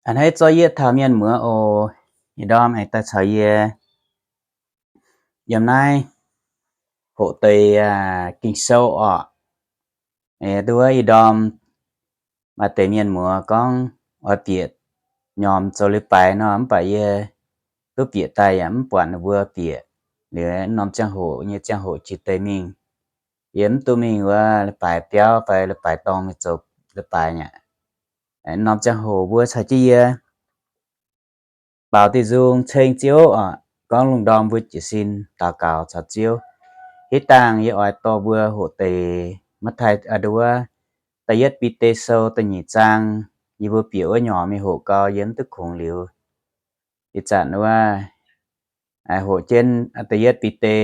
A'hneiv zorqv yietv taux mienh muoz oc. Ih ndorm aengx daaih caux yie yiem naaiv hoqc deix Ging-Sou orqc. Nduov ih ndorm maaih deix mienh muoz gorngv oix bieqc nyormh zoux leiz-baaix nor, mv baac yie duqv bieqc daaih yaac mv buatc ninh mbuo bieqc. Liuz norm ziangh hoc nyei ziangh hoc qiex deix mingh, yie mv duqv mingh wuov leiz-baaix biauv fai leiz-baaix dorngh mingh zoux leiz-baaix aqv. Norm ziangh hoc mbuo caux jienv yie baaux diuh nzung ceng Ziouv oc, gorngv lungh ndorm mbuo jiez sin daux gaux caux Ziouv. Hitv dangh yie oix dorh mbuo hoqc deix Matv^tai, aa, nduov, da'yietv Bide Sou da'nyeic zaang. Yie mbuo bieqc wuov nyormh mingh hoqc gau, yie mv duqv kungx liuz. Ih zanc wuov hoqc jienv da'yietv Bide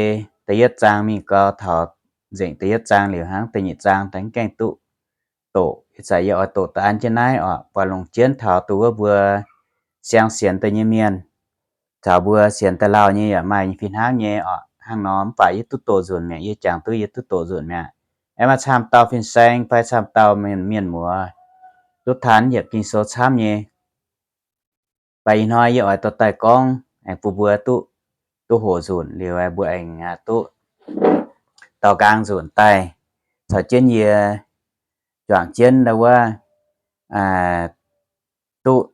da'yietv zaang mingh gau, taux nzengc da'yietv zaang liuz hnangv, da'nyeic zaang daaih mv gaengh duqv doqc. Ih zanc yie oix doqc da'an jienv naaiv oc, buatc longc jienv taux duqv wuov mbuo siang sienx daaih nyei mienh, caux mbuo sienx daaih lauh nyei yaac maaih fih hnangv nyei oc. Hnangv nor mv baac yie duqv doqc nzunc mi'aqv, yie jangx duqv yie duqv doqc nzunc mi'aqv. Aengx maaih camv dauh fin-saeng fai camv dauh mienh, mienh muoz duqv taan yiemc Ging-Sou camv nyei. Mv baac ih hnoi yie oix dorh daaih gorngv aengx bun mbuo duqv, duqv hoqc nzunc liuz mbuo aengx duqv dorh nqaang nzunc daaih caux jienv yie juangc jienv wuov, duqv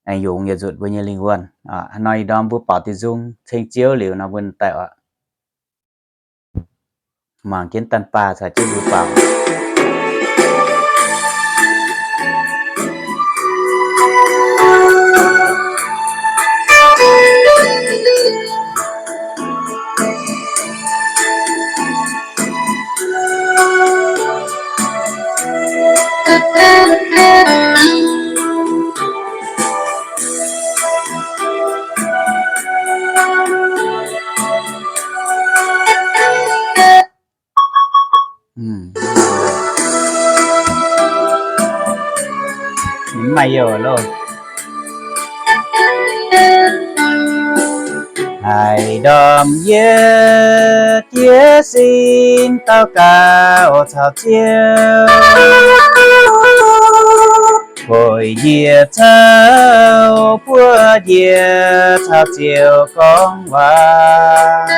aengx yungz yietc nzunc mbuo nyei lingh wuonh. Hnoi ih ndorm mbuo baaux diuh nzung ceng Ziouv liuz nor mbuo daaih oc. Mangc jienv daan baah caux jienv mbuo baaux. Maaih youh loh. Haiz ndorm yie jiez sin daux gaux caux Ziouv, hoic njiec caux buoz njiec caux Ziouv gorngv waac.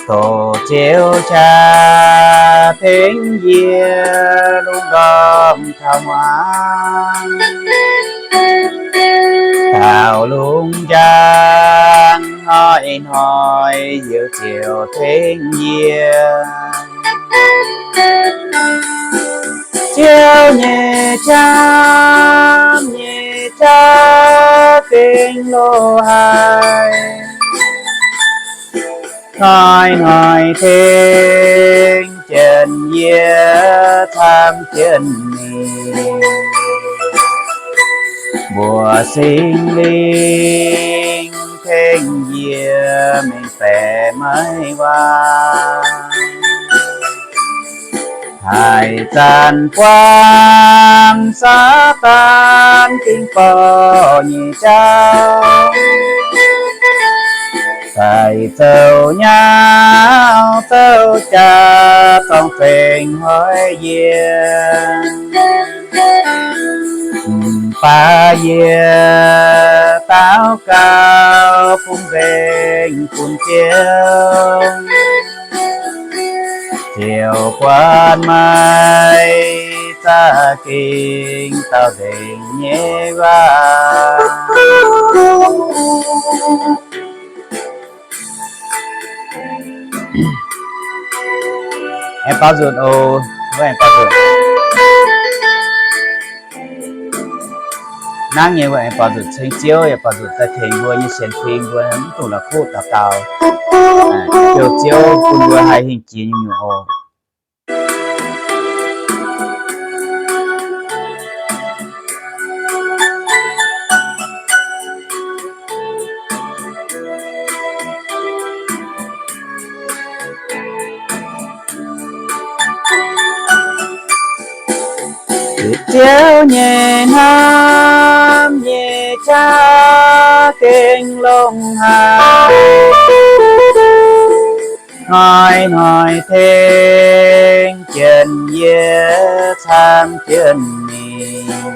Doqc Ziouv qaqv tengx yie lungh ndorm taux hmuangx, taux lungh njang hnoi-hnoi heuc Ziouv tengx yie. Ziouv nyei qaqv nyei qaqv gengh loz-hnoi, hnoi-hnoi tengx jienv yie camv jienv ninh. Mbuox Singx Lingh tengx yie mengh baeqc maiv waac. Haaix zanc buangv Saadaan dingh borqc nyei jauv, daaih zoux nyauv zoux jaax zorng zengx hoic yie. Mv baac yie daux gaux bun nzengc bun Ziouv, Ziouv buatc meih za'gengh daaux nzengc nyei waac. Aengx baaux nzunc oc. Mbuo aengx baaux nzunc. Hnangv nyei mbuo aengx baaux nzunc ceng Ziouv, yaac baaux nzunc daaih tengx mbuo nyei sienx fim mbuo mv dungx la'kuqv daux gaux, jouh Ziouv bun mbuo haih hingh jiex nyungc-nyungc oc. Ziouv nyei hnamv nyei qaqv gengh longx haic, hnoi-hnoi tengx jienv yie camv jienv ninh.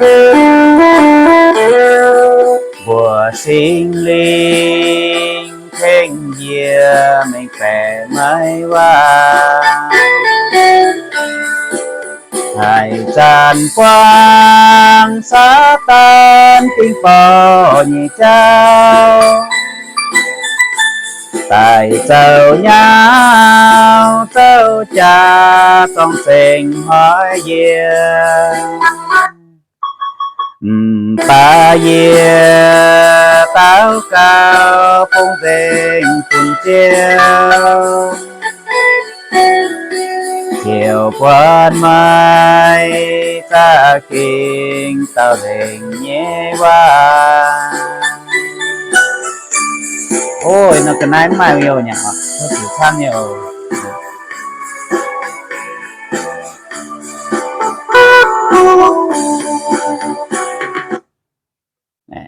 Mbuox Singx Lingh tengx yie mengh baeqc maiv waac. Haaix zanc buangv Saadaan dingh borqc nyei jauv, daaih zoux nyauv zoux jaax zorng zengc hnoi yie. Mv baac yie daux gaux fongc nzengc bun Ziouv, Ziouv buatc meih za'gengh daauh nzengc nyei waac. Ov, nor ga'naaiv mv maaih youh nyei oc, zuqc camv nyei oc.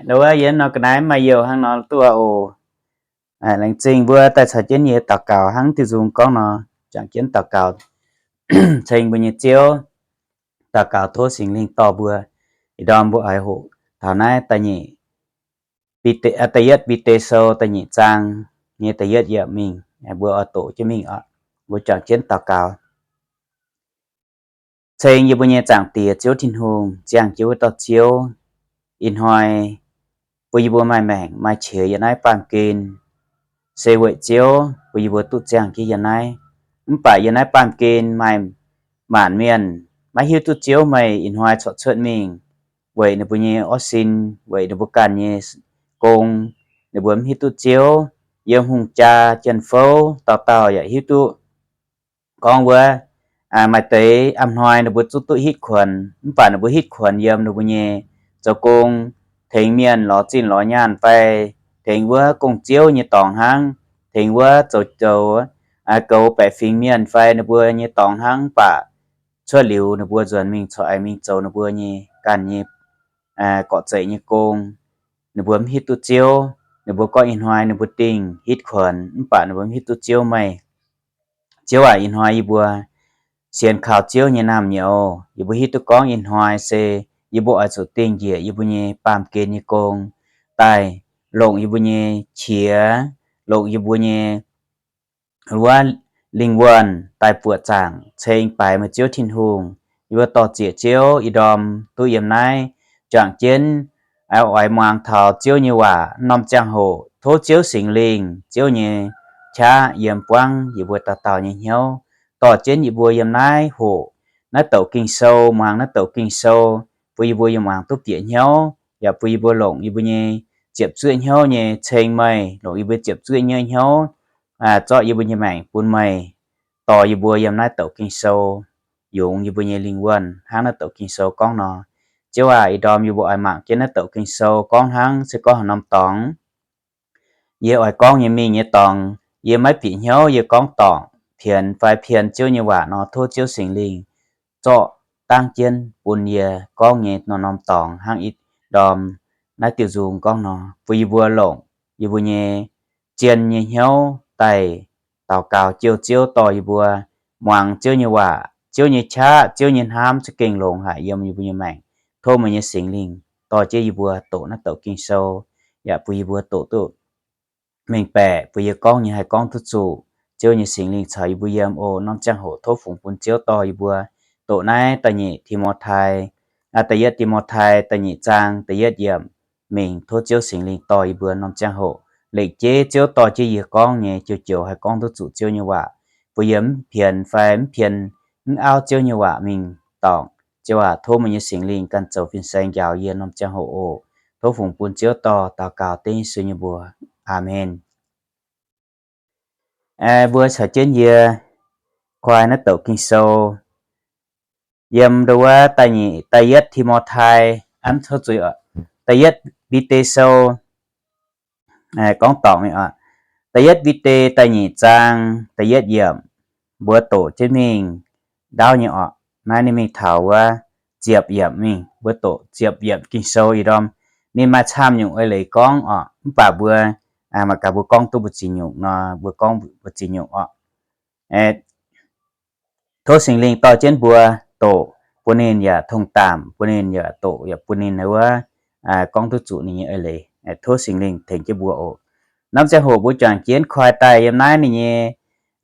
Wuov yie nor ga'naaiv mv maaih youh hnangv nor duqv oc. Laengz zingh mbuo daaih caux jienv yie daux gaux hnangv diuh nzung gorngv nor, juangc jienv daux gaux ceng mbuo nyei Ziouv, daux gaux tov Singx Lingh dorh mbuo. Ih ndorm mbuo oix hoqc taux naaiv da'nyeic, da'yietv Bide Sou da'nyeic zaang nyei da'yietv yiemc mingh, mbuo oix doqc jienv mingh oc. Mbuo juangc jienv daux gaux. Ceng yie mbuo nyei Zaangc Diex Ziouv Tin-Hungh, ziangh jienv wuov dauh Ziouv, ih hnoi bun yie mbuo maaih maengc maaih qiex yiem naaiv baamh gen, se weic Ziouv bun yie mbuo duqv ziangh jienv yiem naaiv. Mv baac yiem naaiv baamh gen maaih maanc mienh maiv hiuv duqv Ziouv meih ih hnoi corc cuotv mingh, weic ninh mbuo nyei orv sin, weic ninh mbuo ganh nyei gong, ninh mbuo mv hiuv duqv Ziouv. Yiem hungh jaa jien-fouv dauh dauh yaac hiuv duqv gorngv wuov, maaih deix a'hnoi ninh mbuo zungv duqv hitv kuonx, mv baac ninh mbuo hitv kuonx yiem ninh mbuo nyei zoux gong, tengx mienh lorz zinh lorz nyaanh fai tengx wuov gong-ziouv nyei dorngx hnangv, tengx wuov zoux zoux goux baeqc fingx mienh fai ninh mbuo nyei dorngx hnangv. Mv baac cuotv liuz ninh mbuo nzuonx mingh corc aengx mingh zoux ninh mbuo nyei ganh nyei gorqv-zeic nyei gong. Ninh mbuo mv hiuv duqv Ziouv. Ninh mbuo gorngv ih hnoi ninh mbuo dingh hitv kuonx, mv baac ninh mbuo mv hiuv duqv Ziouv meih. Ziouv aac, ih hnoi yie mbuo sienx kaux Ziouv nyei naamh nyouz, yie mbuo hiuv duqv gorngv ih hnoi se yie mbuo oix zuqc dingh njiec yie mbuo nyei baamh gen nyei gong, daaih longc yie mbuo nyei qiex, longc yie mbuo nyei wuov lingh wuonh daaih buoqc zaangc ceng baaix meih Ziouv Tin-Hungh. Yie mbuo dor-ziec Ziouv ih ndorm duqv yiem naaiv juangc jienv oix muangx taux Ziouv nyei waac norm ziangh hoc. Tov Ziouv Singx Lingh, Ziouv nyei qaqv yiem buangv yie mbuo dauh dauh nyei hnyouv, dorh jienv yie mbuo yiem naaiv hoqc naaiv douc Ging-Sou, muangx naaiv douc Ging-Sou, bun yie mbuo yiem muangx duqv bieqc hnyouv, yaac bun yie mbuo longc yie mbuo nyei ziepc zuoqv hnyouv nyei ceng meih, longc yie mbuo ziepc zuoqv hnyouv, zorqv yie mbuo nyei maengc bun meih, dorh yie mbuo yiem naaiv douc Ging-Sou, yungz yie mbuo nyei lingh wuonh hnangv naaiv douc Ging-Sou gorngv nor. Ziouv aac, ih ndorm yie mbuo oix mangc jienv naaiv douc Ging-Sou gorngv hnangv se gorngv haaix norm dorngx. Yie oix gorngv nyei mingh nyei dorngx, yie maiv bieqc hnyouv yie gorngv dorngc, pienx fai pien Ziouv nyei waac nor, tov Ziouv Singx Lingh zorqv dangv jienv bun yie gorngv nyei norm-norm dorngx hnangv ih ndorm naaiv diuh nzung gorngv nor, bun yie mbuo longc yie mbuo nyei zien nyei hnyouv daaih daux gaux jouh Ziouv dorh yie mbuo muangx Ziouv nyei waac, Ziouv nyei qaqv, Ziouv nyei hnamv za'gengh longx haic yiem yie mbuo nyei maengc. Tov meih nyei Singx Lingh dorh jienv yie mbuo doqc naaiv douc Ging-Sou, yaac bun yie mbuo doqc duqv mengh baeqc, bun yie gorngv nyei haih gorngv duqv zuqc. Ziouv nyei Singx Lingh caux yie mbuo yiem oc. Norm ziangh hoc tov fungx bun Ziouv dorh yie mbuo doqc naaiv da'nyeic Ti^mo^tai, da'yietv Ti^mo^tai da'nyeic zaang da'yietv yiemc mingh. Tov Ziouv Singx Lingh dorh yie mbuo norm ziangh hoc lengc jeiv Ziouv dorh jienv yie gorngv nyei joux-joux haih gorngv duqv zuqc Ziouv nyei waac, bun yie mv pienx fai mv pien, mv auv Ziouv nyei waac mingh dorngc. Ziouv aac, tov meih nyei Singx Lingh ganh zoux fin-saeng njaaux yie norm ziangh hoc oc. Tov fungx bun Ziouv dorh daux gaux dengv Yesu nyei mbuox. Aamen. Mbuo caux jienv yie koi naaiv douc Ging-Sou yiem ndo wuov da'nyeic, da'yietv Ti^mo^tai, da'yietv Bide Sou, gorngv dorngc mingh oc. Da'yietv Bide da'nyeic zaang da'yietv yiemc, mbuo doqc jienv mingh ndaauv nyei oc. Naaiv ninh mingh taux wuov ziepc yiemc mingh, mbuo doqc ziepc yiemc Ging-Sou ih ndorm. Ninh maaih camv nyungc eix leiz gorngv oc, mv baac mbuo mangc gaax mbuo gorngv duqv mbu'ziex nyungc nor, mbuo gorngv mbu'ziex nyungc oc. Tov Singx Lingh dorh jienv mbuo doqc bun ninh yaac tong-daamh, bun ninh yaac doqc, yaac bun ninh wuov gorngv duqv zuqc ninh nyei eix leiz. Tov Singx Lingh tengx jienv mbuo oc. Norm ziangh hoc mbuo juangc jienv koi daaih yiem naaiv ninh nyei,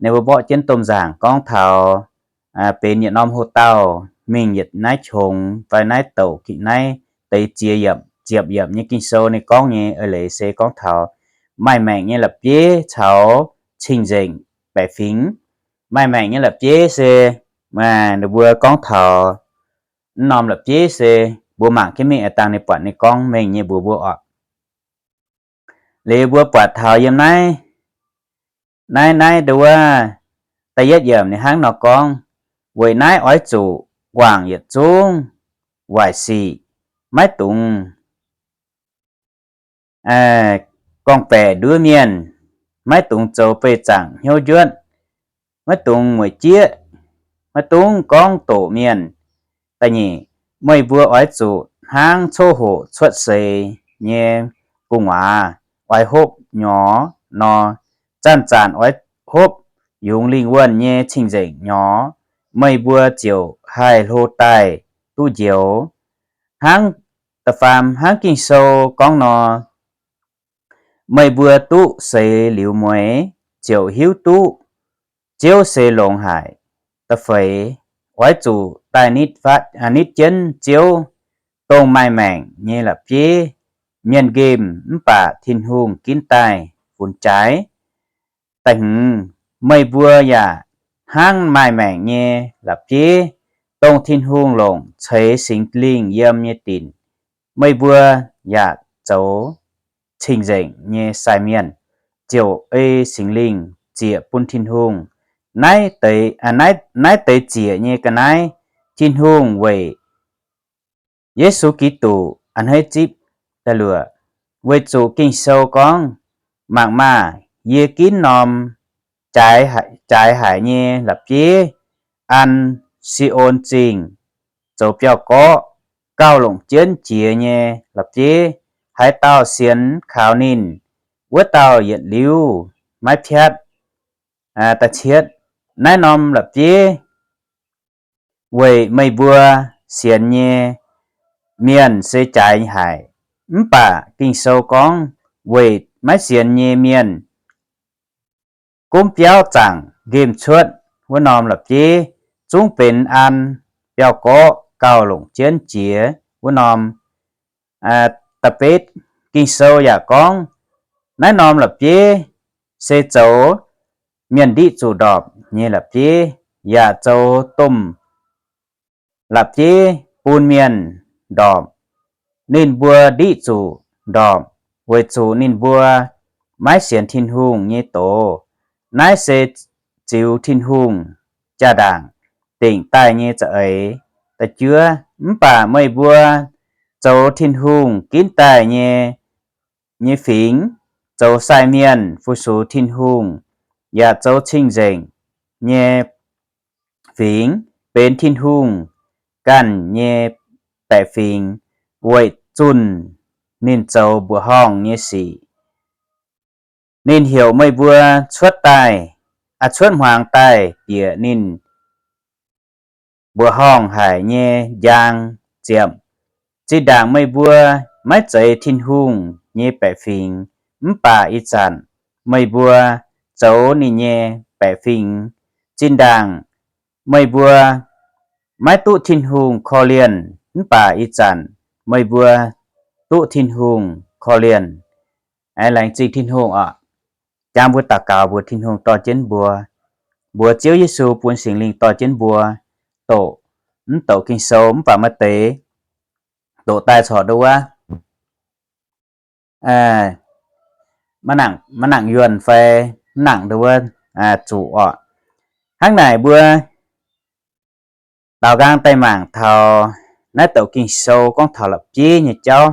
ninh mbuo mborqv jienv domh nzaangc gorngv taux benx yietc norm hoc-dauh mingh yietc naaiv qongx fai naaiv douc ga'naaiv deix ziex yiemc, ziepc yiemc nyei Ging-Sou ninh gorngv nyei eix leiz se gorngv taux maaih maengc nyei la'bieiv caux cing-nzengc baeqc fingx. Maaih maengc nyei la'bieiv se, maaih ninh mbuo gorngv taux mv norm la'bieiv se mbuo mangc jienv mingh aav dangh ninh buatc ninh gorngv mengh nyei mbuox mbuo oc. Liuz mbuo buatc taux yiem naaiv, naaiv, naaiv nduov da'yietv yiemc ninh hnangv nor gorngv, weic naaiv oix zuqc guangc yietc zungv waaic sic, maiv dungx gorngv-baeqc nduov mienh, maiv dungx zoux beih zaangc hnyouv njuotv, maiv dungx mueic jieqv, maiv dungx gorngv doqc mienh. Da'nyeic, meih mbuo oix zuqc hnangv coqv hoqc cuotv seix nyei gu'nguaaz oix hopv nyorx nor, zanc-zanc oix hopv yungz lingh wuonh nyei cing-nzengc nyorx, meih mbuo ziouc haih hlo daaih duqv njoux. Hnangv, da'faam, hnangv Ging-Sou gorngv nor, meih mbuo duqv seix liuz mueiz ziouc hiuv duqv Ziouv se longx haic. Da'feix, oix zuqc daaih nitv jienv Ziouv, dongh maaih maengc nyei la'bieiv. Mienh nqemh mv baac Tin-Hungh ginv daaih funx jaaix. Da'hmz, meih mbuo yaac hnangv maaih maengc nyei la'bieiv, dongh Tin-Hungh longc ceix Singx Lingh yiem nyei dinc. Meih mbuo yaac zoux cing-nzengc nyei sai mienh, ziouc ei Singx Lingh ziec bun Tin-Hungh. Naaiv deix, naaiv deix ziec nyei ga'naaiv, Tin-Hungh weic Yesu Giduc a'hneiv zipv da'luoqc. Weic zuqc Ging-Sou gorngv, mangc maah! Yie ginv norm jaaix haic nyei la'bieiv an Si^on Zingh zoux biauv-gorqv, gauh longc jienv jiex nyei la'bieiv. Haaix dauh sienx kaux ninh, wuov dauh yietc liuz maiv piatv. Da'cietv, naaiv norm la'bieiv weic meih mbuo sienx nyei mienh se jaaix haic. Mv baac Ging-Sou gorngv, weic maiv sienx nyei mienh gomv biauv zaangc nqemh cuotv wuov norm la'bieiv zungv benx an biauv-gorqv gauh longc jienv jiex wuov norm. Da'betv, Ging-Sou yaac gorngv, naaiv norm la'bieiv se zoux mienh ndiqv zuqc ndorpc nyei la'bieiv, yaac zoux domh la'bieiv bun mienh ndorpc. Ninh mbuo ndiqv zuqc ndorpc weic zuqc ninh mbuo maiv sienx Tin-Hungh nyei doz. Naaiv se ziux Tin-Hungh jaa-ndaangc dingc daaih nyei za'eix. Da'juov, mv baac meih mbuo zoux Tin-Hungh ginv daaih nyei, nyei fingx, zoux sai mienh fu-sux Tin-Hungh, yaac zoux cing-nzengc nyei fingx, benx Tin-Hungh ganh nyei baeqc fingx, weic zunh ninh zoux mbuoqc horngh nyei sic. Ninh heuc meih mbuo cuotv daaih, aa, cuotv hmuangx daaih bieqc ninh mbuoqc horngh haic nyei njang ziepc. Zinh ndaangc meih mbuo maiv zeiz Tin-Hungh nyei baeqc fingx, mv baac ih zanc meih mbuo zoux ninh nyei baeqc fingx. Zinh ndaangc meih mbuo maiv duqv Tin-Hungh korv-lienh, mv baac ih zanc meih mbuo duqv Tin-Hungh korv-lienh. Laengz zingh Tin-Hungh oc. Jangx mbuo daux gaux mbuox Tin-Hungh dorh jienv mbuo, mbuox Ziouv Yesu bun Singx Lingh dorh jienv mbuo doqc, mv doqc Ging-Sou mv baac maaih deix doqc daaih corc nduov maiv nangc yuonh fai mv nangc nduov zuqc oc. Hnangv naaic mbuo daaux nqaang daaih mangc taux naaiv doqc Ging-Sou gorngv taux la'bieiv nyei jauv.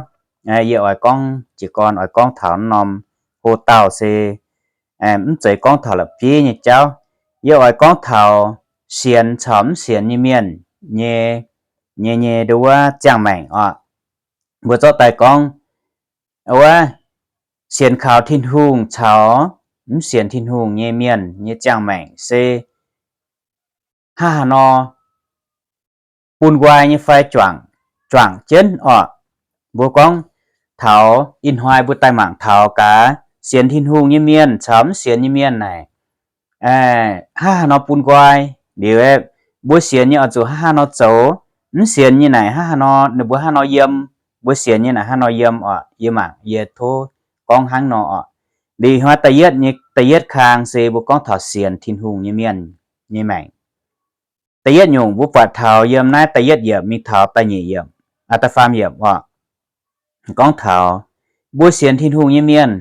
Yie oix gorngv jiez gorn oix gorngv taux norm hlo dauh se mv zeiz gorngv taux la'bieiv nyei jauv. Yie oix gorngv taux sienx caux mv sienx nyei mienh nyei, nyei, nyei nduov ziangh maengc oc. Mbuo zorqv daaih gorngv wuov sienx kaux Tin-Hungh caux mv sienx Tin-Hungh nyei mienh nyei ziangh maengc se hnangv haaix nor bun nqoi nyei fai juangc, juangc jienv orqc. Mbuo gorngv taux ih hnoi mbuo daaih mangc taux gaax sienx Tin-Hungh nyei mienh caux mv sienx nyei mienh naaic, hnangv haaix nor bun nqoi. Liuz mbuo sienx nyei oix zuqc hnangv haaix nor zoux, mv sienx nyei naaic hnangv haaix nor, ninh mbuo hnangv haaix nor yiem, mbuo sienx nyei naaic hnangv haaix nor yiem orqc. Yie mangc yie tov gorngv hnangv nor orqc. Liuz hnoi da'yietv nyei, da'yietv kang se mbuo gorngv taux sienx Tin-Hungh nyei mienh nyei maengc. Da'yietv nyungc mbuo buatc taux yiem naaiv da'yietv yiemc mingh taux da'nyeic yiemc, aa, da'faam yiemc orqc, gorngv taux mbuo sienx Tin-Hungh nyei mienh,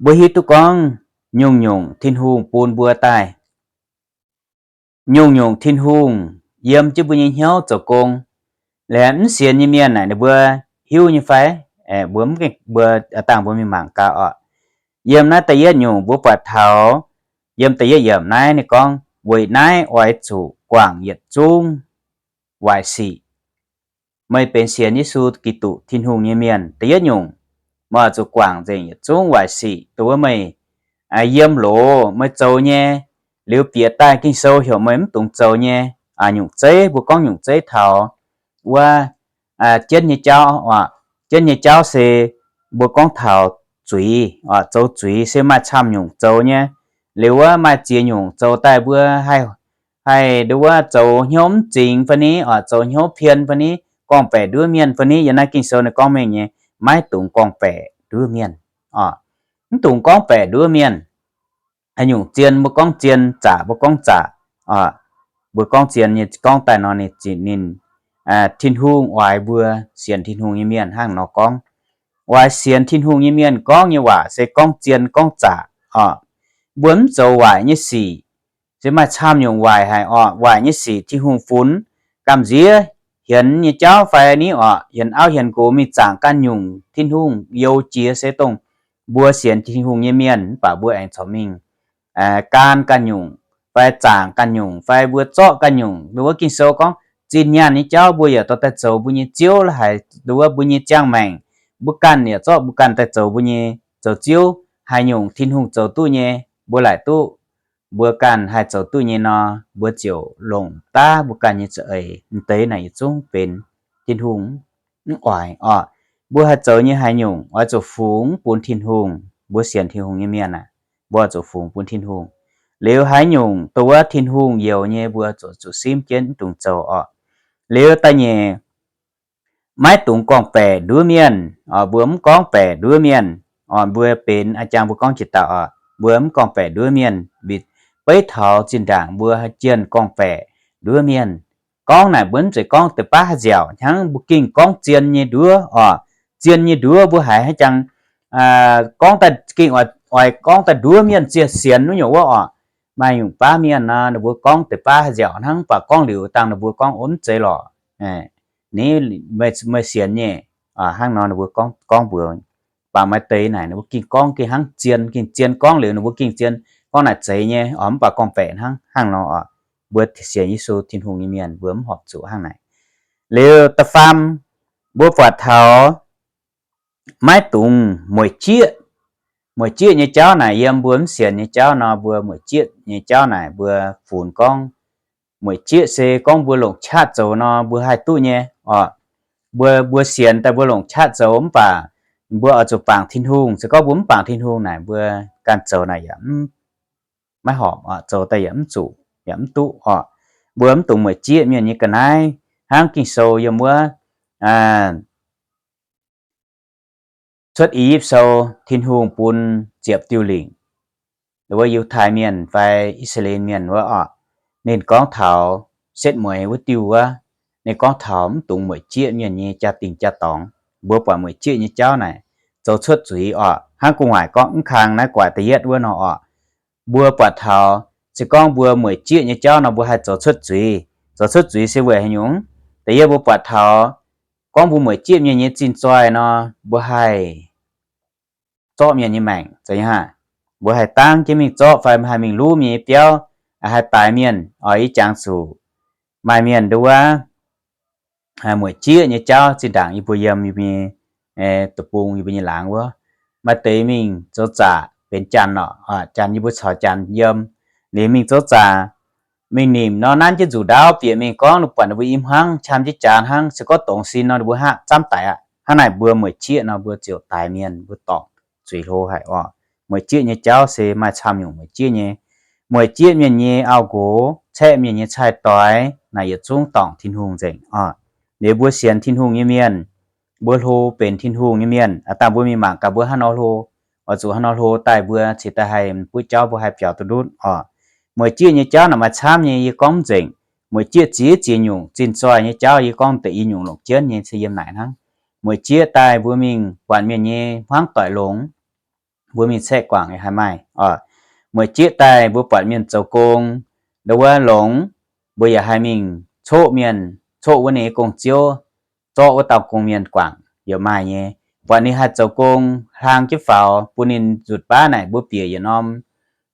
mbuo hiuv duqv gorngv nyungc-nyungc Tin-Hungh bun mbuo daaih. Nyungc-nyungc Tin-Hungh yiem jienv mbuo nyei hnyouv zoux gong. Laengz mv sienx nyei mienh naaic ninh mbuo hiuv nyei fai? Mbuo mv, mbuo dangh mbuo mingh mangc gaax orqc. Yiem naaiv da'yietv nyungc mbuo buatc taux, yiem da'yietv yiemc naaiv ninh gorngv, weic naaiv oix zuqc guangc yietc zungv waaic sic. Meih benx sienx Yesu Giduc, Tin-Hungh nyei mienh, da'yietv nyungc, meih oix zuqc guangc nzengc yietc zungv waaic sic dongh wuov meih yiem loz meih zoux nyei, liuz bieqc daaih Ging-Sou heuc meih mv dungx zoux nyei nyungc zeiv. Mbuo gorngv nyungc zeiv taux wuov jienv nyei jauv oc. Jienv nyei jauv se mbuo gorngv taux zuiz oc, zoux zuiz se maaih camv nyungc zoux nyei. Liuz wuov maaih ziex nyungc zoux daaih mbuo haih, haih nduov wuov zoux hnyouv mv zingx fai ni oc, zoux hnyouv pien fai ni, gorngv-baeqc nduov mienh fai ni. Yiem naaiv Ging-Sou ninh gorngv mengh nyei, maiv dungx gorngv-baeqc nduov mienh oc. Mv dungx gorngv-baeqc nduov mienh. Haaix nyungc zien mbuo gorngv zien, zaqc mbuo gorngv zaqc oc. Mbuo gorngv zien nyei gorngv daaih nor ninh, ninh, Tin-Hungh oix mbuo sienx Tin-Hungh nyei mienh hnangv nor gorngv. Oix sienx Tin-Hungh nyei mienh gorngv nyei waac se gorngv zien gorngv zaqc oc. Mbuo mv zoux waaic nyei sic. Se maaih camv nyungc waaic haic oc. Waaic nyei sic Tin-Hungh funx gamh nziex, hienx nyei jauv fai ni oc, hienx auv hienx nqox mingh zaangc ganh nyungc, Tin-Hungh youx jiex se dongh mbuo sienx Tin-Hungh nyei mienh mv baac mbuo aengx corc mingh gaan ganh nyungc fai zaangc ganh nyungc fai mbuo zorqv ganh nyungc. Nduov wuov Ging-Sou gorngv zinh nyaanh nyei jauv mbuo yaac dorh daaih zoux mbuo nyei ziouv la'haic, nduov wuov mbuo nyei ziangh maengc. Mbuo ganh yaac zorqv mbuo ganh daaih zoux mbuo nyei zoux ziouv. Haaix nyungc Tin-Hungh zoux duqv nyei mbuo laaic duqv, mbuo ganh haih zoux duqv nyei nor, mbuo ziouc longc daav mbuo ganh nyei za'eix. M'deix naaic yietc zungv benx Tin-Hungh mv oix oc. Mbuo haih zoux nyei haaix nyungc oix zuqc fungx bun Tin-Hungh. Mbuo sienx Tin-Hungh nyei mienh aah, mbuo oix zuqc fungx bun Tin-Hungh. Liuz haaix nyungc dongh wuov Tin-Hungh youx nyei mbuo zuqc, zuqc simv jienv mv dungx zoux oc. Liuz da'nyeic, maiv dungx gorngv-baeqc nduov mienh. Mbuo mv gorngv-baeqc nduov mienh oc. Mbuo benx a'jang mbuo gorngv jiex dauh oc, mbuo mv gorngv-baeqc nduov mienh. Beiv taux zinh ndaangc mbuo haih jienh gorngv-baeqc nduov mienh. Gorngv naaic mbuo mv zeiz gorngv deix baav haaix nziaauc hnangv, mbuo gengh gorngv zien nyei nduov oc. Zien nyei nduov mbuo haiz haaix jangx gorngv daaih gengh oix gorngv daaih nduov mienh ziec sienx wuov nyungc wuov oc. Maaih nyungc baav mienh nor ninh mbuo gorngv deix baav haaix nziaauc hnangv, mv baac gorngv liuz dangh ninh mbuo gorngv, Ov, mv zeiz lorqc. Ni, meih sienx nyei. Hnangv nor ninh mbuo gorngv, gorngv mbuox. Mv baac maaih deix naaic ninh mbuo gengh gorngv gengh hnangv zien, gengh zien, gorngv liuz ninh mbuo gengh zien, gorngv naaic zeiz nyei oc, mv baac gorngv-baeqc hnangv. Hnangv nor oc, mbuo sienx Yesu Tin-Hungh nyei mienh mbuo mv horpc zuqc hnangv naaic. Liuz da'faam, mbuo buatc taux maiv dungx mueic jieqv. Mueic jieqv nyei jauv naaic yiem mbuo mv sienx nyei jauv nor, mbuo mueic jieqv nyei jauv naaic mbuo funx gorngv mueic jieqv se gorngv mbuo longc qaqv zoux nor mbuo haih duqv nyei oc. Mbuo, mbuo sienx daaih mbuo longc qaqv zoux mv baac mbuo oix zuqc bangc Tin-Hungh. Se gorngv mbuo mv bangc Tin-Hungh naaic mbuo ganh zoux naaic yaac mv, maiv horpc oc, zoux daaih yaac mv zuqc, yaac mv duqv oc. Mbuo mv dungx mueic jieqv mienh nyei ga'naaiv. Hnangv Ging-Sou yiem wuov Cuotv I^yipv Sou, Tin-Hungh bun ziepc diuh lingc, wuov Yiutai Mienh fai I^saa^laa^en Mienh wuov oc. Ninh gorngv taux setv mueiz wuov diuh wuov, ninh gorngv taux mv dungx mueic jieqv mienh nyei jaa-dingh jaa-dorngx. Mbuo buatc mueic jieqv nyei jauv naaic zoux cuotv zuiz oc. Hnangv gu'nguaaic gorngv mv kang naaiv guaaic da'yietv wuov nor oc, mbuo buatc taux se gorngv mbuo mueic jieqv nyei jauv nor mbuo haih zoux cuotv zuiz. Zoux cuotv zuiz se weic haaix nyungc? Da'yietv mbuo buatc taux gorngv mbuo mueic jieqv mienh nyei zinh zoih nor, mbuo haih zorqv mienh nyei maengc, zeiz nyei hnangv. Mbuo haih dangv jienv mingh zorqv fai haih mingh luv mienh nyei biauv, haih daix mienh oc. Ih jangx zuqc maaih mienh nduov mueic jieqv nyei jauv zinh ndaangc yie mbuo yiem yie mbuo nyei deic-bung, yie mbuo nyei laangz wuov, maaih deix mingh zoux zaqc benx janx oc. Janx yie mbuo caux janx yiem, liuz mingh zoux zaqc, mingh nimc nor nanv jienv nzuqc ndaauv bieqc mingh gorngv ninh buatc ninh mbuo i hmuangv qam jienv jaax hnangv, se gorngv dongz sin nor ninh mbuo hngaqv zamv daic aqv. Hnangv naaic mbuo mueic jieqv nor mbuo ziouc daix mienh, mbuo dorngc zuiz hlo haic oc. Mueic jieqv nyei jauv se maaih camv nyungc mueic jieqv nyei. Mueic jieqv mienh nyei auv-nqox, caeqv mienh nyei cai-doix naaic yietc zungv dorngc Tin-Hungh nzengc oc. Liuz mbuo sienx Tin-Hungh nyei mienh, mbuo hlo benx Tin-Hungh nyei mienh, dangh mbuo mingh mangc gaax mbuo hnangv nor hlo, oix zuqc hnangv nor hlo daaih mbuo cingx daaih haih buov jauv mbuo haih biaux duqv ndutv oc. Mueic jieqv nyei jauv naaic maaih camv nyei, yie gorngv mv nzengc. Mueic jieqv ziex ziex nyungc zinh zoih nyei jauv, yie gorngv deix i nyungc longc jienv nyei se yiem naaic hnangv. Mueic jieqv daaih mbuo mingh buatc mienh nyei hmuangv doic longx, mbuo mingh caeqv guangc yaac haih maaih oc. Mueic jieqv daaih mbuo buatc mienh zoux gong, ndo wuov longx, mbuo yaac haih mingh coqv mienh, coqv wuov ninh nyei gong-ziouv, zorqv wuov dauh gong-mienh guangc yaac maaih nyei. Buatc ninh haih zoux gong, hlang jienv faaux, bun ninh nzutc baav naaic mbuo bieqc yietc norm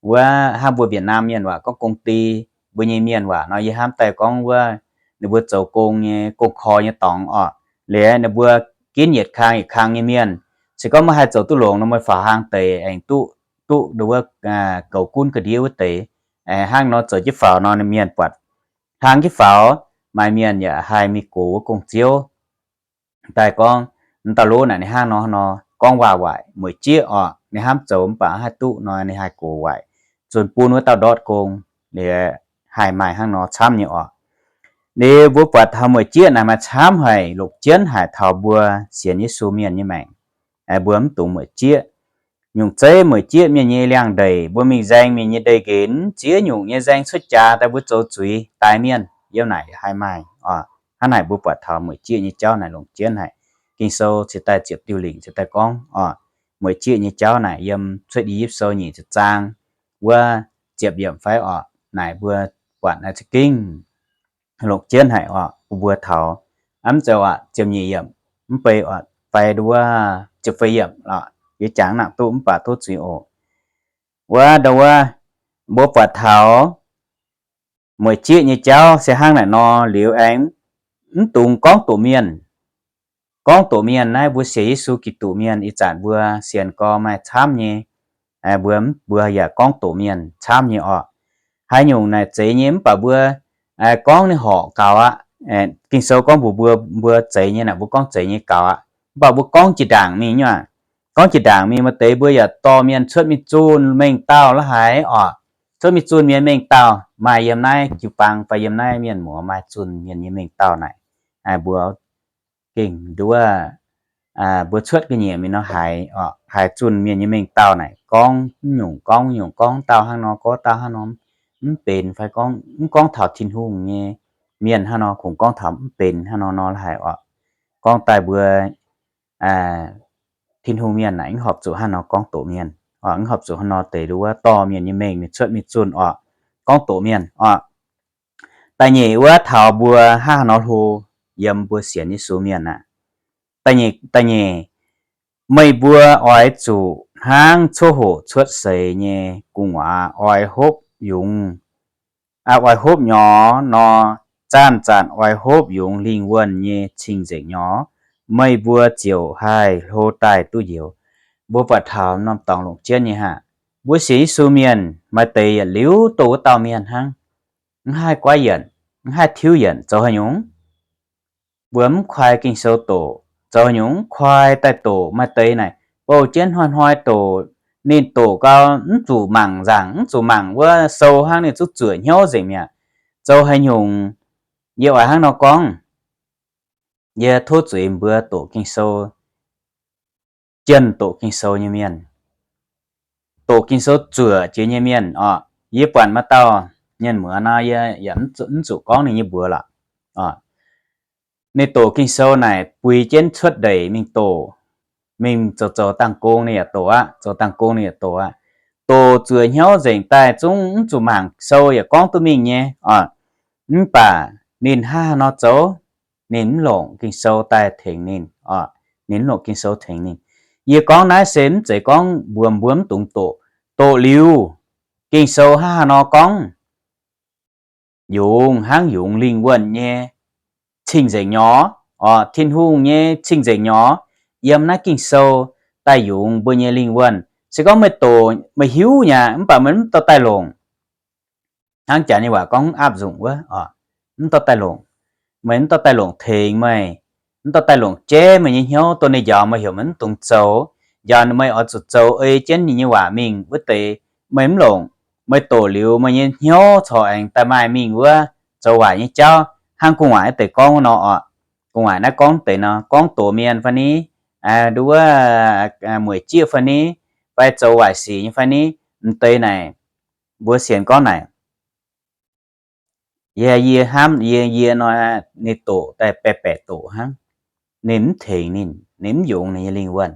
wuov hnangv mbuo Việt Nam mienh waac gorngv công ty, mbuo nyei mienh waac nor yie hnamv daaih gorngv wuov ninh mbuo zoux gong nyei, gong-korx nyei dorngx oc. Liuz ninh mbuo ginv yietc kang yietc kang nyei mienh. Se gorngv meih haih zoux duqv longx nor meih faaux hlang deix aengx duqv, duqv ndo wuov goux gunv ga'ndiev wuov deix. Hnangv nor zoux jienv faaux nor mienh buatc, hlang jienv faaux, maaih mienh yaac haih mingh gox wuov gong-ziouv daaih gorngv, mv dauh lov naaic ninh hnangv nor nor gorngv waac-waaic mueic jieqv oc, ninh hnamv zoux mv baac haih duqv nor ninh haih gox waaic, zunh bun wuov dauh ndortv gong, liuz haih maaih hnangv nor camv nyei oc. Liuz mbuo buatc taux mueic jieqv naaic maaih camv haic, longc jienv haic taux mbuo sienx Yesu mienh nyei maengc. Mbuo mv dungx mueic jieqv. Nyungc zeiv mueic jieqv mienh nyei liangx-ndeic, mbuo mingh nzaeng mienh nyei ndeic-nqenx, ziex nyungc nyei nzaeng cuotv jaax daaih mbuo zoux zuiz daix mienh, yiem naaic haih maaih oc. Hnangv naaic mbuo buatc taux mueic jieqv nyei jauv naaic longc jienv haic. Ging-Sou cingx daaih ziepc diuh lingc cingx daaih gorngv oc. Mueic jieqv nyei jauv naaic yiem Cuotv I^yipv Sou nyic ziepc zaang wuov ziepc yiemc fai oc. Naaic mbuo buatc naaiv za'gengh longc jienv haic oc, bun mbuo taux, mv zeiz oc, ziepc nyeic yiemc, mv bei oc, fai ndo wuov ziepc feix yiemc oc. Yie jangx nangc duqv mv baac tov zuiz oc. Wuov ndo wuov, mbuo buatc taux mueic jieqv nyei jauv se hnangv naaic nor liuz aengx mv dungx gorngv doqc mienh. Gorngv doqc mienh naaiv mbuo sienx Yesu Giduc mienh ih zanc mbuo sienx gorx maaih camv nyei, mbuo, mbuo yaac gorngv doqc mienh camv nyei oc. Haaix nyungc naaic zeiz nyei mv baac mbuo gorngv ninh horqc gaux aqv. Ging-Sou gorngv mbuox mbuo, mbuo zeiz nyei naaic mbuo gorngv zeiz nyei gaux aqv. Mv baac mbuo gorngv jiex ndaangc mingh nyei aqv. Gorngv jiex ndaangc mingh maaih deix mbuo yaac dorh mienh cuotv mingh zunh mengh dauh la'haaix oc. Cuotv mingh zunh mienh mengh dauh, maaih yiem naaiv jiu-baang fai yiem naaiv mienh muoz maaih zunh mienh nyei mengh dauh naaic. Mbuo gengh nduov, mbuo cuotv ga'nyiec mingh nor haiz, haiz zunh mienh nyei mengh dauh naaic gorngv mv nyungc gorngv mv nyungc, gorngv dauh hnangv nor, gorngv dauh hnangv nor, mv benx fai gorngv mv gorngv taux Tin-Hungh nyei mienh hnangv nor, kungx gorngv taux mv benx hnangv nor nor la'haiz oc. Gorngv daaih mbuo Tin-Hungh mienh naaic mv horpc zuqc hnangv nor gorngv doqc mienh oc. Mv horpc zuqc hnangv nor deix nduov dorh mienh nyei mengh mingh cuotv mingh zunh oc, gorngv doqc mienh oc. Da'nyeic wuov taux mbuo hnangv haaix nor hlo yiem mbuo sienx Yesu mienh aqv. Da'nyeic, meih mbuo oix zuqc hnangv coqv hoqc cuotv seix nyei gu'nguaaz oix hopv yungz, oix hopv nyorx nor, zanc-zanc oix hopv yungz lingh wuonh nyei cing-nzengc nyorx, meih mbuo ziouc haih hlo daaih duqv njoux. Mbuo buatc taux norm dorngx longc jienv nyei haic. Mbuo sienx Yesu mienh maaih deix yietc liuz doh wuov dauh mienh hnangv, mv haih guaiv yienc, mv haih tiuv yienc. Zoux haaix nyungc? Mbuo mv kuaai Ging-Sou doqc. Zoux haaix nyungc? Mv kuaai daaih doqc. Maaih deix naaic bouh jienv hnoi-hnoi doqc. Ninh doqc gau mv zuqc mangc nzaangc, mv zuqc mangc wuov sou hnangv, ninh zuqc zuoqc hnyouv nzengc mi'aqv. Zoux haaix nyungc? Yie oix hnangv nor gorngv, yie tov zuiz mbuo doqc Ging-Sou, jienh doqc Ging-Sou nyei mienh, doqc Ging-Sou zuoqc jiex nyei mienh oc. Yie buatc maaih dauh mienh muoz nor, yie yaac mv zuqc gorngv ninh nyei mbuox lorqc. Ninh doqc Ging-Sou naaic buix jienv cuotv ndeic mingh doqc, mingh zoux zoux dangh gong ninh yaac doqc aqv, zoux dangh gong ninh yaac doqc aqv. Doqc zuoqc hnyouv nzengc daaih zungv mv zuqc mangc sou yaac gorngv duqv mingh nyei oc. Mv baac ninh hnangv haaix nor zoux, ninh mv longc Ging-Sou daaih tengx ninh oc. Ninh mv longc Ging-Sou tengx ninh. Yie gorngv naaiv se mv zeiz gorngv mbuox mbuo mv dungx doqc. Doqc liuz, Ging-Sou hnangv haaix nor gorngv, yungz hnangv yungz lingh wuonh nyei cing-nzengc nyorx oc. Tin-Hungh nyei cing-nzengc nyorx yiem naaiv Ging-Sou daaih yungz mbuo nyei lingh wuonh. Se gorngv meih doqc meih hiuv nyei aqv, mv baac meih mv dorh daaih longc, hnangv jaax nyei waac gorngv mv aqv nzunc wuov oc, mv dorh daaih longc, meih mv dorh daaih longc tengx meih, mv dorh daaih longc jeiv meih nyei hnyouv, dongh ninh njaaux meih heuc meih mv dungx zoux, njaaux meih oix zuqc zoux ei jienv ninh nyei waac mingh wuov deix, meih mv longc. Meih doqc liuz meih nyei hnyouv corc aengx daaih maaih mingh wuov zoux waaic nyei jauv, hnangv gu'nguaaic wuov deix gorngv nor oc. Gu'nguaaic naaiv gorngv deix nor, gorngv doqc mienh fai ni, nduov wuov, mueic jieqv fai ni, fai zoux waaic sic nyei fai ni, m'deix naaic, mbuo sienx gorngv naaic, yie, yie hnamv, yie, yie nor, ninh doqc daaih baeqc baeqc doqc hnangv. Ninh mv tengx ninh, ninh mv yungz ninh nyei lingh wuonh,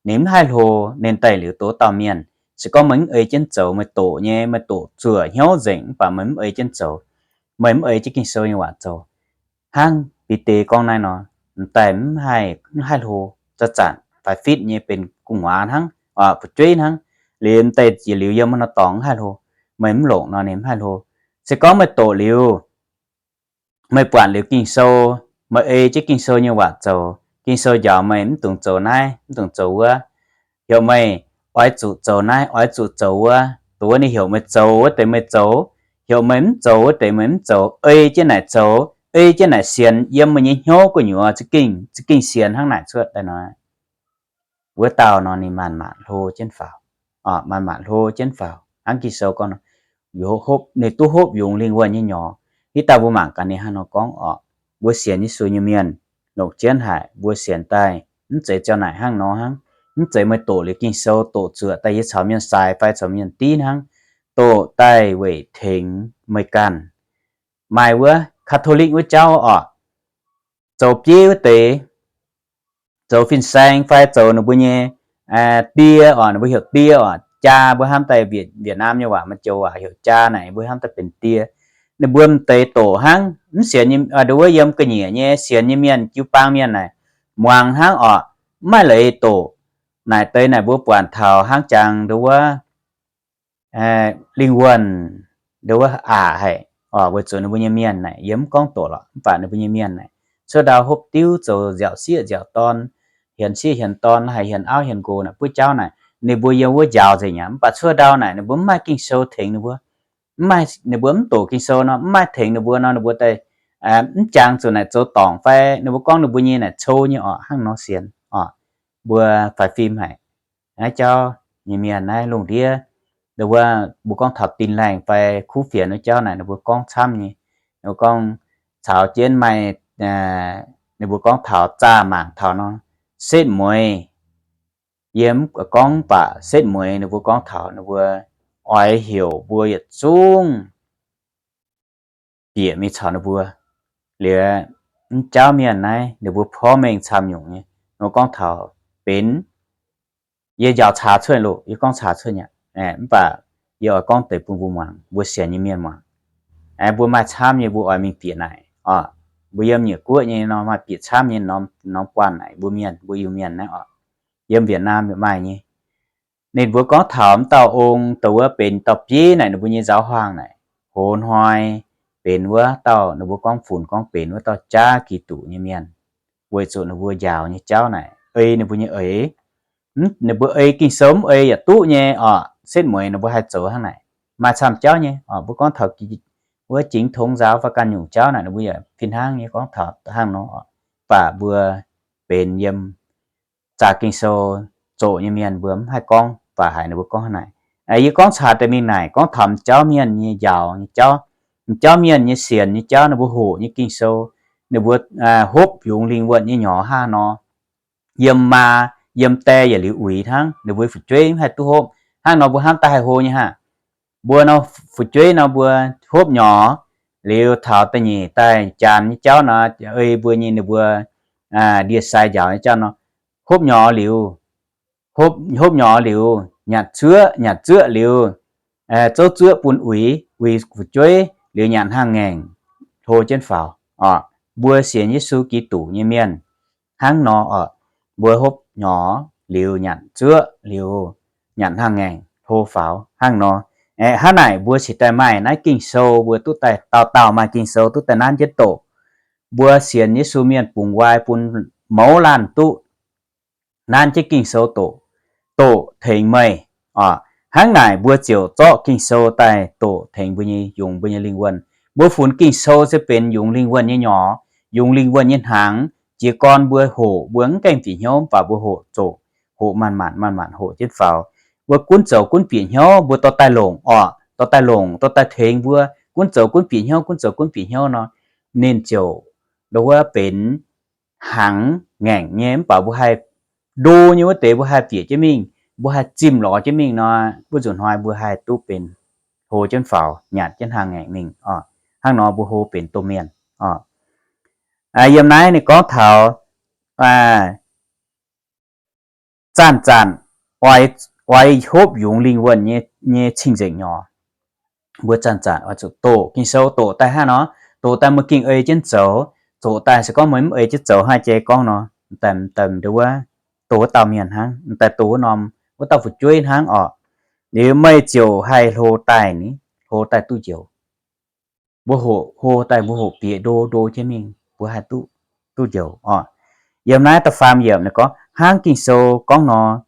ninh mv haih hlo, ninh daaih liuz doqc dauh mienh. Se gorngv meih mv ei jienv zoux, meih doqc nyei, meih doqc zuoqc hnyouv nzengc mv baac meih mv ei jienv zoux, meih mv ei jienv Ging-Sou nyei waac zoux, hnangv Bide gorngv naaiv nor, m'daaih mv haih, mv haih hlo, zanc-zanc faix fitv nyei benx gu'nguaaz hnangv, fu'jueiv hnangv, liuz m'daaih jiex liuz yiem wuov nor dorngx mv haih hlo. Meih mv longc nor ninh mv haih hlo. Se gorngv meih doqc liuz, meih buatc liuz Ging-Sou, meih ei jienv Ging-Sou nyei waac zoux, Ging-Sou njaaux meih mv dungx zoux naaiv, mv dungx zoux wuov, heuc meih oix zuqc zoux naaiv, oix zuqc zoux wuov, dongh wuov ninh heuc meih zoux wuov deix meih zoux, heuc meih mv zoux wuov deix meih mv zoux, ei jienv naaic zoux, ei jienv naaic sienx, yiem meih nyei hnyouv gu'nyuoz za'gengh, za'gengh sienx hnangv naaic cuotv daaih nor, wuov dauh nor ninh maanc maanc hlo jienv faaux, maanc maanc hlo jienv faaux. Hnangv Ging-Sou gorngv nor, hopv, ninh duqv hopv yungz lingh wuonh nyei nyorx. Hitv dauh mbuo mangc gaax ninh hnangv nor gorngv oc. Mbuo sienx Yesu nyei mienh longc jienv haic, mbuo sienx daaih mv zeiz ziau naaic hnangv nor hnangv. Mv zeiz meih doqc liuz Ging-Sou doqc zuoqc daaih yie caux mienh sai fai caux mienh div hnangv. Doqc daaih weic tengx meih ganh. Maaih wuov Catholic wuov jauv oc, zoux bieiv wuov deix, zoux fin-saeng fai zoux ninh mbuo nyei die oc, ninh mbuo heuc die oc, jaa, mbuo hnamv daaih Việt Nam nyei waac maaih joux waac heuc jaa naaic, mbuo hnamv daaih benx die. Ninh mbuo m'deix doqc hnangv, mv sienx nyei, nduov wuov yiem ga'nyiec nyei sienx nyei mienh, jiu-baang mienh naaic, muangx hnangv oc, mv maaih leiz doqc. Naaic deix naaic mbuo buatc taux hnangv jangx nduov wuov lingh wuonh, nduov wuov aqc haic oc, weic zuqc ninh mbuo nyei mienh naaic, yie mv gorngv doqc lorqc, mv baac ninh mbuo nyei mienh naaic, cuotv ndau hopv diuv zoux nziaauc sieqv nziaauc dorn, hienx sieqv hienx dorn, haiz hienx auv hienx nqox naaic, buov jauv naaic, ninh mbuo yiem wuov njaaux nzengc aqv. Mv baac cuotv ndau naaic ninh mbuo mv maaih Ging-Sou tengx ninh mbuo, mv maaih, ninh mbuo mv doqc Ging-Sou nor, mv maaih tengx ninh mbuo nor, ninh mbuo daaih mv jangx zuqc naaic zoux dorngc fai ninh mbuo gorngv ninh mbuo nyei naaic cou nyei oc, hnangv nor sienx oc. Mbuo faix fim haic. Naaiv jauv nyei mienh naaiv lungh ndiev, nduov wuov mbuo gorngv taux Tin Laengh fai kuv fienx wuov jauv naaic, ninh mbuo gorngv camv nyei. Ninh mbuo gorngv caux jienv maaih, ninh mbuo gorngv taux zaah mangc taux nor, setv mueiz. Yie mv gorngv baac setv mueiz ninh mbuo gorngv taux ninh mbuo oix heuc mbuo yietc zungv bieqc mingh caux ninh mbuo. Liuz, mv jauv mienh naaiv ninh mbuo porv mengh camv nyungc nyei. Ninh mbuo gorngv taux benx, yie njaaux caax cuotv loh, yie gorngv caax cuotv nyei. Mv baac yie oix gorngv deix bun mbuo muangx, mbuo sienx nyei mienh muangx. Mbuo maaih camv nyei mbuo oix mingh bieqc naaic oc. Mbuo yiem nyiec guoqv nyei nor maaih bieqc camv nyei norm guanh naaic, mbuo mienh, mbuo Iu-Mienh naaiv oc. Yiem Việt Nam maaih nyei. Ninh mbuo gorngv taux m'dauh ong, dongh wuov benx dauh bieiv naaic, ninh mbuo nyei nzaaux huaang naaic, hoz hnoi benx wuov dauh, ninh mbuo gorngv funx gorngv benx wuov dauh jaav Giduc nyei mienh, weic zuqc ninh mbuo njaaux nyei jauv naaic ei ninh mbuo nyei eix. Ninh mbuo ei Ging-Sou mv ei yaac duqv nyei oc. Setv mueiz ninh mbuo haih zoux hnangv naaic, maaih camv jauv nyei oc. Mbuo gorngv taux wuov jingx tongx nzaaux fai ganh nyungc jauv naaic, ninh mbuo yaac fih hnangv nyei gorngv taux hnangv nor oc. Baac mbuo benx yiem zaah Ging-Sou zoqc nyei mienh mbuo mv haih gorngv, baac haiz ninh mbuo gorngv hnangv naaic. Yie gorngv caax deix mingh naaic gorngv taux m'jauv mienh nyei njaaux nyei jauv, m'jauv mienh nyei sienx nyei jauv, ninh mbuo hoqc nyei Ging-Sou, ninh mbuo hopv yungz lingh wuonh nyei nyorx hnangv nor, yiem maa, yiem die yietc liuz uix hnangv, ninh mbuo fu'jueiv mv haih duqv hopv. Hnangv nor mbuo hnamv daaih haih hlo nyei hnangv. Mbuo nor fu'jueiv nor mbuo hopv nyorx liuz taux da'nyeic daaih janx nyei jauv nor, ei mbuo nyei ninh mbuo ndie-sai njaaux nyei jauv nor, hopv nyorx liuz, hopv nyorx liuz nyanc zuoqv, nyanc zuoqv liuz zouv zuoqv bun uix, uix fu'jueiv liuz nyanc hnangv ngaengc, hlo jienv faaux oc. Mbuo sienx Yesu Giduc nyei mienh hnangv nor oc. Mbuo hopv nyorx liuz nyanc zuoqv liuz nyanc hnangv ngaengc, hlo faaux hnangv nor. Hnangv naaic mbuo cingx daaih maaih naaiv Ging-Sou, mbuo duqv daaih dauh dauh maaih Ging-Sou duqv daaih nanv jienv doqc. Mbuo sienx Yesu mienh bungx nqoi bun mouz laanh duqv nanv jienv Ging-Sou doqc, doqc tengx meih oc. Hnangv naaic mbuo ziouc zorqv Ging-Sou daaih doqc tengx mbuo nyei, yungz mbuo nyei lingh wuonh. Mbuo funx Ging-Sou se benx yungz lingh wuonh nyei nyorx, yungz lingh wuonh nyei hnaangx. Jiez gorn mbuo hoqc mbuo mv gaengh bieqc hnyouv, mv baac mbuo hoqc zoqc, hoqc manc-manc manc-manc hoqc jienv faaux. Mbuo gunv zoux gunv bieqc hnyouv, mbuo dorh daaih longc orqc, dorh daaih longc, dorh daaih tengx mbuo. Gunv zoux gunv bieqc hnyouv, gunv zoux gunv bieqc hnyouv nor, ninh ziouc ndo wuov benx hnaangx ngaengc nyei. Mv baac mbuo haih ndo nyei wuov deix, mbuo haih bieqc jienv mingh, mbuo haih zimh lorz jienv mingh nor, wuov nzunc hnoi mbuo haih duqv benx hlo jienv faaux, nyanc jienv hnaangx ngaengc mingh oc. Hnangv nor mbuo hlo benx domh mienh oc. Yiem naaiv ninh gorngv taux zanc-zanc oix, oix hopv yungz lingh wuonh nyei cing-nzengc nyorx. Mbuo zanc-zanc oix zuqc doqc Ging-Sou, doqc daaih hnangv nor, doqc daaih meih gengh ei jienv zoux. Zoqc daaih se gorngv meih mv ei jienv zoux hnangv jai gorngv nor, daaih, daaih ndo wuov, doqc wuov dauh mienh hnangv, daaih doqc wuov norm, wuov dauh fu'jueiv hnangv oc. Liuz meih ziouc haih hlo daaih ni, hlo daaih duqv njoux. Mbuo hoqc, hlo daaih mbuo hoqc bieqc ndo, ndo jienv mingh, mbuo haih duqv, duqv njoux oc. Yiem naaiv da'faam yiemc ninh gorngv, hnangv Ging-Sou gorngv nor,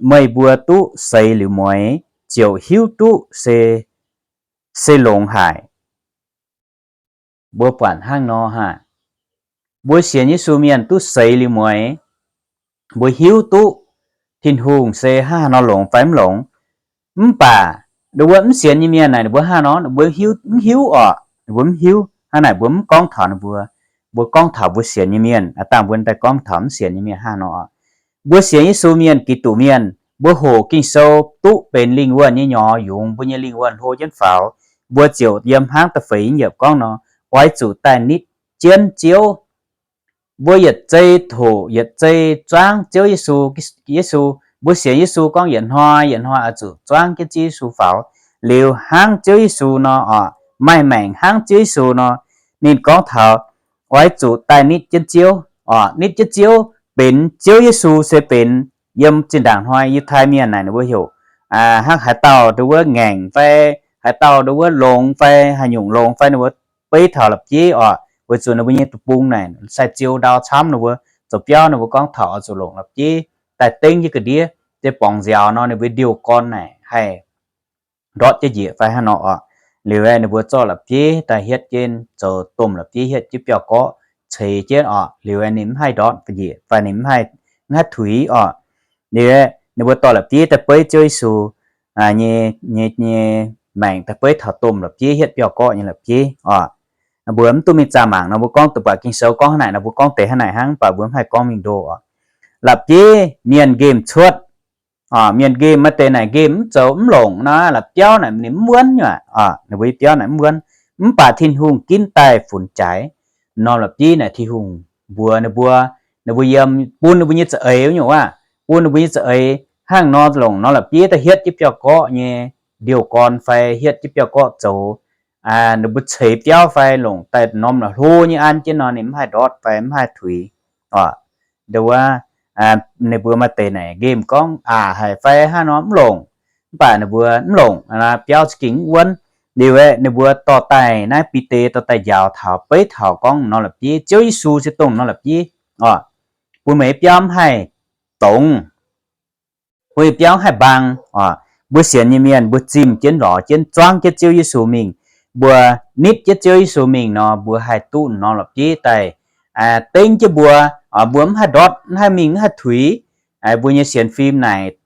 meih mbuo duqv seix liuz mueiz ziouc hiuv duqv se, se longx haic. Mbuo buatc hnangv nor haah? Mbuo sienx Yesu mienh duqv seix liuz mueiz, mbuo hiuv duqv Tin-Hungh se hnangv haaix nor longx fai mv longx. Mv baac ndo wuov mv sienx nyei mienh naaic ninh mbuo hnangv haaix nor, ninh mbuo hiuv, mv hiuv oc. Ninh mbuo mv hiuv. Hnangv naaic mbuo mv gorngv taux ninh mbuo. Mbuo gorngv taux mbuo sienx nyei mienh. Aa, dangh mbuo daaih gorngv taux mv sienx nyei mienh hnangv haaix nor oc. Mbuo sienx Yesu mienh, Giduc mienh, mbuo hoqc Ging-Sou duqv benx lingh wuonh nyei nyorx, yungz mbuo nyei lingh wuonh hlo jienv faaux. Mbuo ziouc yiem hnangv da'feix yiemc gorngv nor, oix zuqc daaih nitv jienv Ziouv. Mbuo yietc zei hoqc, yietc zei zuangv Ziouv Yesu, Yesu. Mbuo sienx Yesu gorngv yietc hnoi yietc hnoi oix zuqc zuangv jienv Ziouv Yesu faaux. Liuz hnangv Ziouv Yesu nor oc, maaih maengc hnangv Ziouv Yesu nor, ninh gorngv taux oix zuqc daaih nitv jienv Ziouv oc. Nitv jienv Ziouv benx Ziouv Yesu se benx yiem zinh ndaangc hnoi Yiutai mienh naaic ninh mbuo heuc hnangv haaix dauh ndo wuov ngaengc fai haaix dauh ndo wuov longx fai haaix nyungc longx fai ninh mbuo beiv taux la'bieiv oc. Weic zuqc ninh mbuo nyei deic-bung naaic sai-ziou ndau camv, ninh mbuo zoux biauv ninh mbuo gorngv taux oix zuqc longc la'bieiv daaih dengv jienv ga'ndiev. Deix borngz nziaaux nor ninh mbuo ndiouh gorn naaic haih ndortv jienv njiec fai hnangv nor oc. Liuz aeqv, ninh mbuo zorqv la'bieiv daaih hietv jienv, zoux domh la'bieiv hietv jienv biauv-gorqv ceix jienv oc. Liuz aeqv, ninh mv haih ndortv njiec fai ninh mv haih, mv haih tuix oc. Liuz aeqv, ninh mbuo dorh la'bieiv daaih beiv Ziouv Yesu nyei, nyei, nyei maengc daaih beiv taux domh la'bieiv hietv biauv-gorqv nyei la'bieiv oc. Mbuo mv duqv mingh zaah mangc nor, mbuo gorngv deix buatc Ging-Sou gorngv hnangv naaic nor, mbuo gorngv deix hnangv naaic hnangv, mv baac mbuo mv haih gorngv mingh ndo oc. La'bieiv mienh nqemh cuotv oc. Mienh nqemh maaih deix naaic nqemh mv zoux mv longc nor, la'biauv naaic ninh mv wuonv nyei oc. Ninh mbuo nyei biauv naaic mv wuonv. Mv baac Tin-Hungh ginv daaih funx jaaix. Norm la'bieiv naaic Tin-Hungh mbuox ninh mbuo, ninh mbuo yiem, bun ninh mbuo nyei za'eix wuov nyungc aav, bun ninh mbuo nyei za'eix hnangv nor longc norm la'bieiv daaih hietv jienv biauv-gorqv nyei ndiouh gorn fai hietv jienv biauv-gorqv zoux ninh mbuo ceix biauv fai longc daaih norm la'hlo nyei an jienv nor, ninh mv haih ndortv fai mv haih tuix oc. Ndo wuov, ninh mbuo maaih deix naaic nqemh gorngv aqc haic fai hnangv nor mv longc. Mv baac ninh mbuo mv longc, biauv za'gengh mv wuonv. Liuz aeqv, ninh mbuo dorh daaih naaiv Bide dorh daaih njaaux taux, beiv taux gorngv norm la'bieiv, Ziouv Yesu se dongh norm la'bieiv oc. Bun meih nyei biauv mv haih dongz, bun meih nyei biauv mv haih mbaang oc. Mbuo sienx nyei mienh mbuo zimh jienv lorz jienv zuangv jienv Ziouv Yesu mingh, mbuo nitv jienv Ziouv Yesu mingh nor, mbuo haih duqv norm la'bieiv daaih dengv jienv mbuo, mbuo mv haih ndortv, mv haih mingh, mv haih tuix. Mbuo nyei sienx fim naaic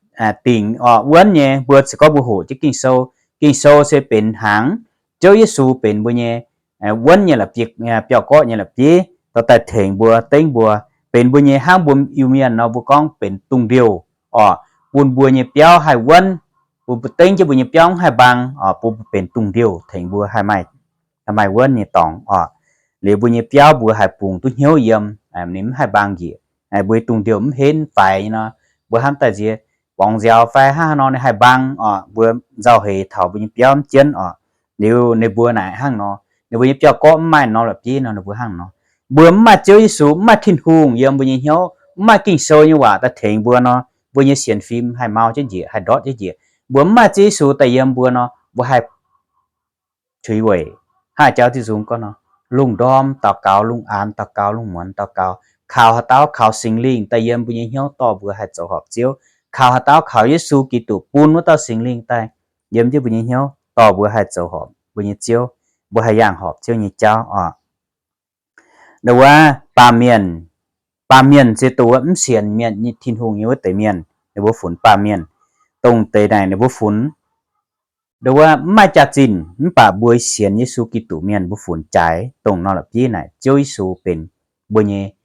dingc oc, wuonv nyei. Mbuo se gorngv mbuo hoqc jienv Ging-Sou, Ging-Sou se benx hnaangx, Ziouv Yesu benx mbuo nyei wuonv nyei la'bieiv, biauv-gorqv nyei la'bieiv, dorh daaih tengx mbuo, dengv mbuo, benx mbuo nyei hnangv mbuo Iu-Mienh nor mbuo gorngv benx dungh ndiouh oc, bun mbuo nyei biauv haih wuonv, bun mbuo dengv jienv mbuo nyei biauv mv haih mbaang oc, bun mbuo benx dungh ndiouh tengx mbuo haih maaih, haih maaih wuonv nyei dorngx oc. Liuz mbuo nyei biauv mbuo haih bungx duqv hnyouv yiem, ninh mv haih mbaang njiec. Mbuo dungh ndiouh mv henv faix nyei nor, mbuo hnamv daaih nziex borngz nziaaux fai hnangv haaix nor ninh haih mbaang oc, mbuo nzauh heix taux mbuo nyei biauv mv jienv oc. Liuz ninh mbuo naaic hnangv nor, ninh mbuo nyei biauv-gorqv mv maaih norm la'bieiv nor, ninh mbuo hnangv nor. Mbuo mv maaih Ziouv Yesu, mv maaih Tin-Hungh yiem mbuo nyei hnyouv, mv maaih Ging-Sou nyei waac daaih tengx mbuo nor, mbuo nyei sienx fim haih mau jienv njiec, haih ndortv jienv njiec. Mbuo mv maaih Ziouv Yesu daaih yiem mbuo nor, mbuo haih tuix weic. Hnangv jauv diuh nzung gorngv nor, lungh ndorm daux gaux, lungh aanx daux gaux, lungh muonz daux gaux, kaux haaix dauh? Kaux Singx Lingh daaih yiem mbuo nyei hnyouv dorh mbuo haih zoux horpc Ziouv. kaux haaix dauh? Kaux Yesu Giduc bun wuov dauh Singx Lingh daaih yiem jienv mbuo nyei hnyouv, dorh mbuo haih zoux horpc mbuo nyei Ziouv, mbuo haih yangh horpc Ziouv nyei jauv oc. Ndau wuov baamh mienh, baamh mienh se dongh wuov mv sienx mienh, Tin-Hungh nyei wuov deix mienh, ninh mbuo funx baamh mienh. Dongh deix naaic ninh mbuo funx, ndau wuov mv maaih jaax-zinh, mv baac mbuo sienx Yesu Giduc mienh mbuo funx jaaix dongh norm la'bieiv naaic, Ziouv Yesu benx mbuo nyei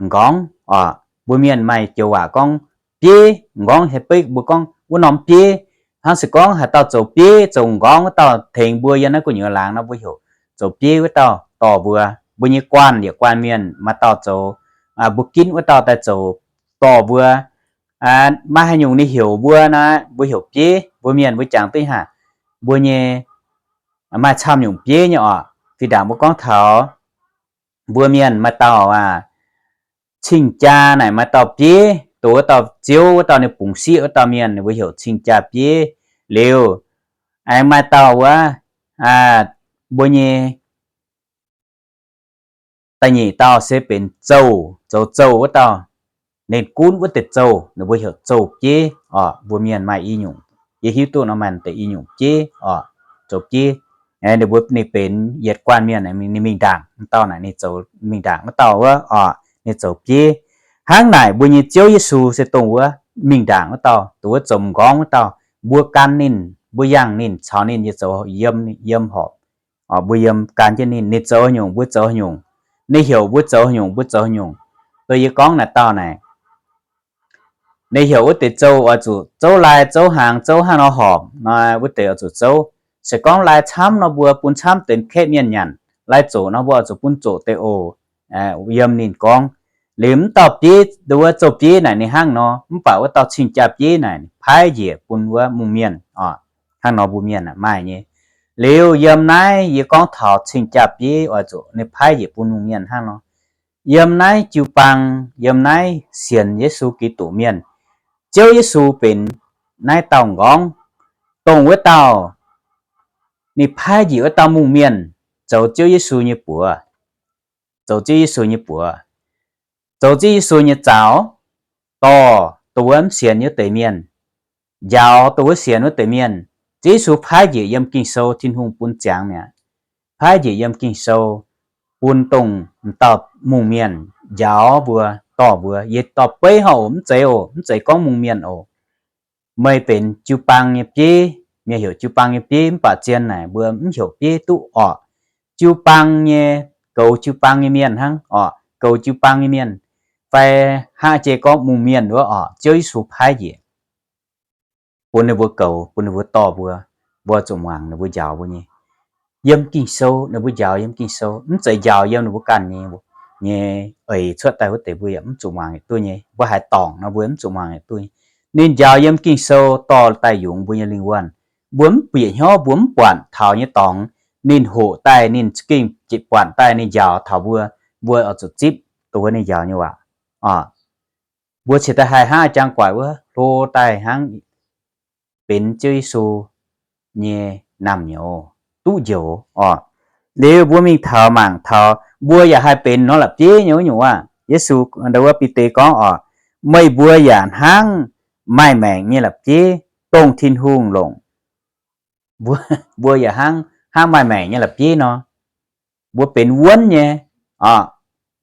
m'nqorngv oc. Mbuo mienh maaih joux waac gorngv bieiv m'nqorngv, hieh beiv mbuo gorngv wuov norm bieiv. Hnangv se gorngv haaix dauh zoux bieiv zoux m'nqorngv wuov dauh tengx mbuo yiem naaiv gu'nyuoz laangz nor, mbuo heuc zoux bieiv wuov dauh dorh mbuo. Mbuo nyei guanh yietc guanh mienh maaih dauh zoux, mbuo ginv wuov dauh daaih zoux dorh mbuo. Maaih haaix nyungc ninh heuc mbuo naaic, mbuo heuc bieiv. Mbuo mienh mbuo jangx duqv haac, mbuo nyei maaih camv nyungc bieiv nyei oc. Fih ndaangc mbuo gorngv taux mbuo mienh maaih dauh aac, cing-jaa naaic maaih dauh bieiv, dongh wuov dauh ziouv, wuov dauh ninh bungx sieqv wuov dauh mienh, ninh mbuo heuc cing-jaa bieiv. Liuz aengx maaih dauh wuov, mbuo nyei da'nyeic dauh se benx zouh, zoux zouh wuov dauh, ninh gunv wuov deix zouh, ninh mbuo heuc zouh bieiv oc. Mbuo mienh maaih i nyungc, yie hiuv duqv nor maaih deix i nyungc bieiv oc, zoux bieiv. Ninh mbuo ninh benx yietc guanh mienh, ninh mingh ndaangc wuov dauh naaic, ninh zoux mingh ndaangc wuov dauh wuov oc, ninh zoux bieiv. Hnangv naaic mbuo nyei Ziouv Yesu se dongh wuov mingh ndaangc wuov dauh, dongh wuov zoux m'nqorngv wuov dauh. Mbuo gan ninh, mbuo yangh ninh, caux ninh nyei zoux yiem, yiem horpc. Mbuo yiem gan jienv ninh, ninh zoux haaix nyungc mbuo zoux haaix nyungc, ninh heuc mbuo zoux haaix nyungc mbuo zoux haaix nyungc. Dongh yie gorngv naaic dauh naaic, ninh heuc wuov deix zouh oix zuqc zouv lai zouv hnaangx zouv hnangv nor horpc nor, wuov deix oix zuqc zouv. Se gorngv lai camv nor mbuo bun camv deix kaeqv mienh nyanc, lai zoqc nor mbuo oix zuqc bun zoqc deix oc. Yiem ninh gorngv. Liuz mv dauh bieiv, dongh wuov zouh bieiv naaic ninh hnangv nor, mv baac wuov dauh cing-jaa bieiv naaic paaiv njiec bun wuov mungh mienh oc. Hnangv nor mbuo mienh maaih nyei. Liuz yiem naaiv yie gorngv taux cing-jaa bieiv oix zuqc ninh paaiv njiec bun mungh mienh hnangv nor. Yiem naaiv jiu-baang, yiem naaiv sienx Yesu Giduc mienh, Ziouv Yesu benx naaiv dauh m'nqorngv, dongh wuov dauh ninh paaiv njiec wuov dauh mungh mienh zoux Ziouv Yesu nyei buoz, zoux Ziouv Yesu nyei buoz, zoux Ziouv Yesu nyei zaux, dorh dongh wuov mv sienx wuov deix mienh, njaaux dongh wuov sienx wuov deix mienh. Ziouv Yesu paaiv njiec yiem Ging-Sou, Tin-Hungh bun ziangx mi'aqv, paaiv njiec yiem Ging-Sou bun dongh m'dauh mungh mienh njaaux mbuo, dorh mbuo. Yie dorh beiv hnangv oc, mv zeiz oc, mv zeiz gorngv mungh mienh oc. Meih benx jiu-baang nyei bieiv, mienh heuc jiu-baang nyei bieiv, mv baac zien naaic mbuo mv heuc bieiv duqv oc. Jiu-baang nyei, goux jiu-baang nyei mienh hnangv oc, goux jiu-baang nyei mienh, fai hnangv jiex gorngv mungh mienh wuov oc, Ziouv Yesu paaiv njiec bun ninh mbuo goux, bun ninh mbuo dorh mbuo, mbuo zuqc muangx ninh mbuo njaaux mbuo nyei. Yiem Ging-Sou, ninh mbuo njaaux yiem Ging-Sou, mv zeiz njaaux yiem ninh mbuo ganh nyei, nyei eix cuotv daaih wuov deix mbuo yaac mv zuqc muangx yietc duqv nyei. Mbuo haaix dorngc nor mbuo mv zuqc muangx yietc duqv nyei. Ninh njaaux yiem Ging-Sou dorh daaih yungz mbuo nyei lingh wuonh. Mbuo mv bieqc hnyouv, mbuo mv buatc taux nyei dorngx, ninh hoqc daaih, ninh za'gengh buatc daaih, ninh njaaux taux mbuo, mbuo oix zuqc zipv dongh wuov ninh njaaux nyei waac. Mbuo cingx daaih haih hnangv jangx guaix wuov hlo daaih hnangv benx Ziouv Yesu nyei naamh nyouz duqv njoux oc. Liuz mbuo mingh taux mangc taux mbuo yaac haih benx norm la'bieiv nyei wuov nyungc aav. Yesu, ndau wuov Bide gorngv oc, meih mbuo yaac hnangv maaih maengc nyei la'bieiv dongh Tin-Hungh longc. Mbuo, mbuo yaac hnangv, hnangv maaih maengc nyei la'bieiv nor. Mbuo benx wuonv nyei oc.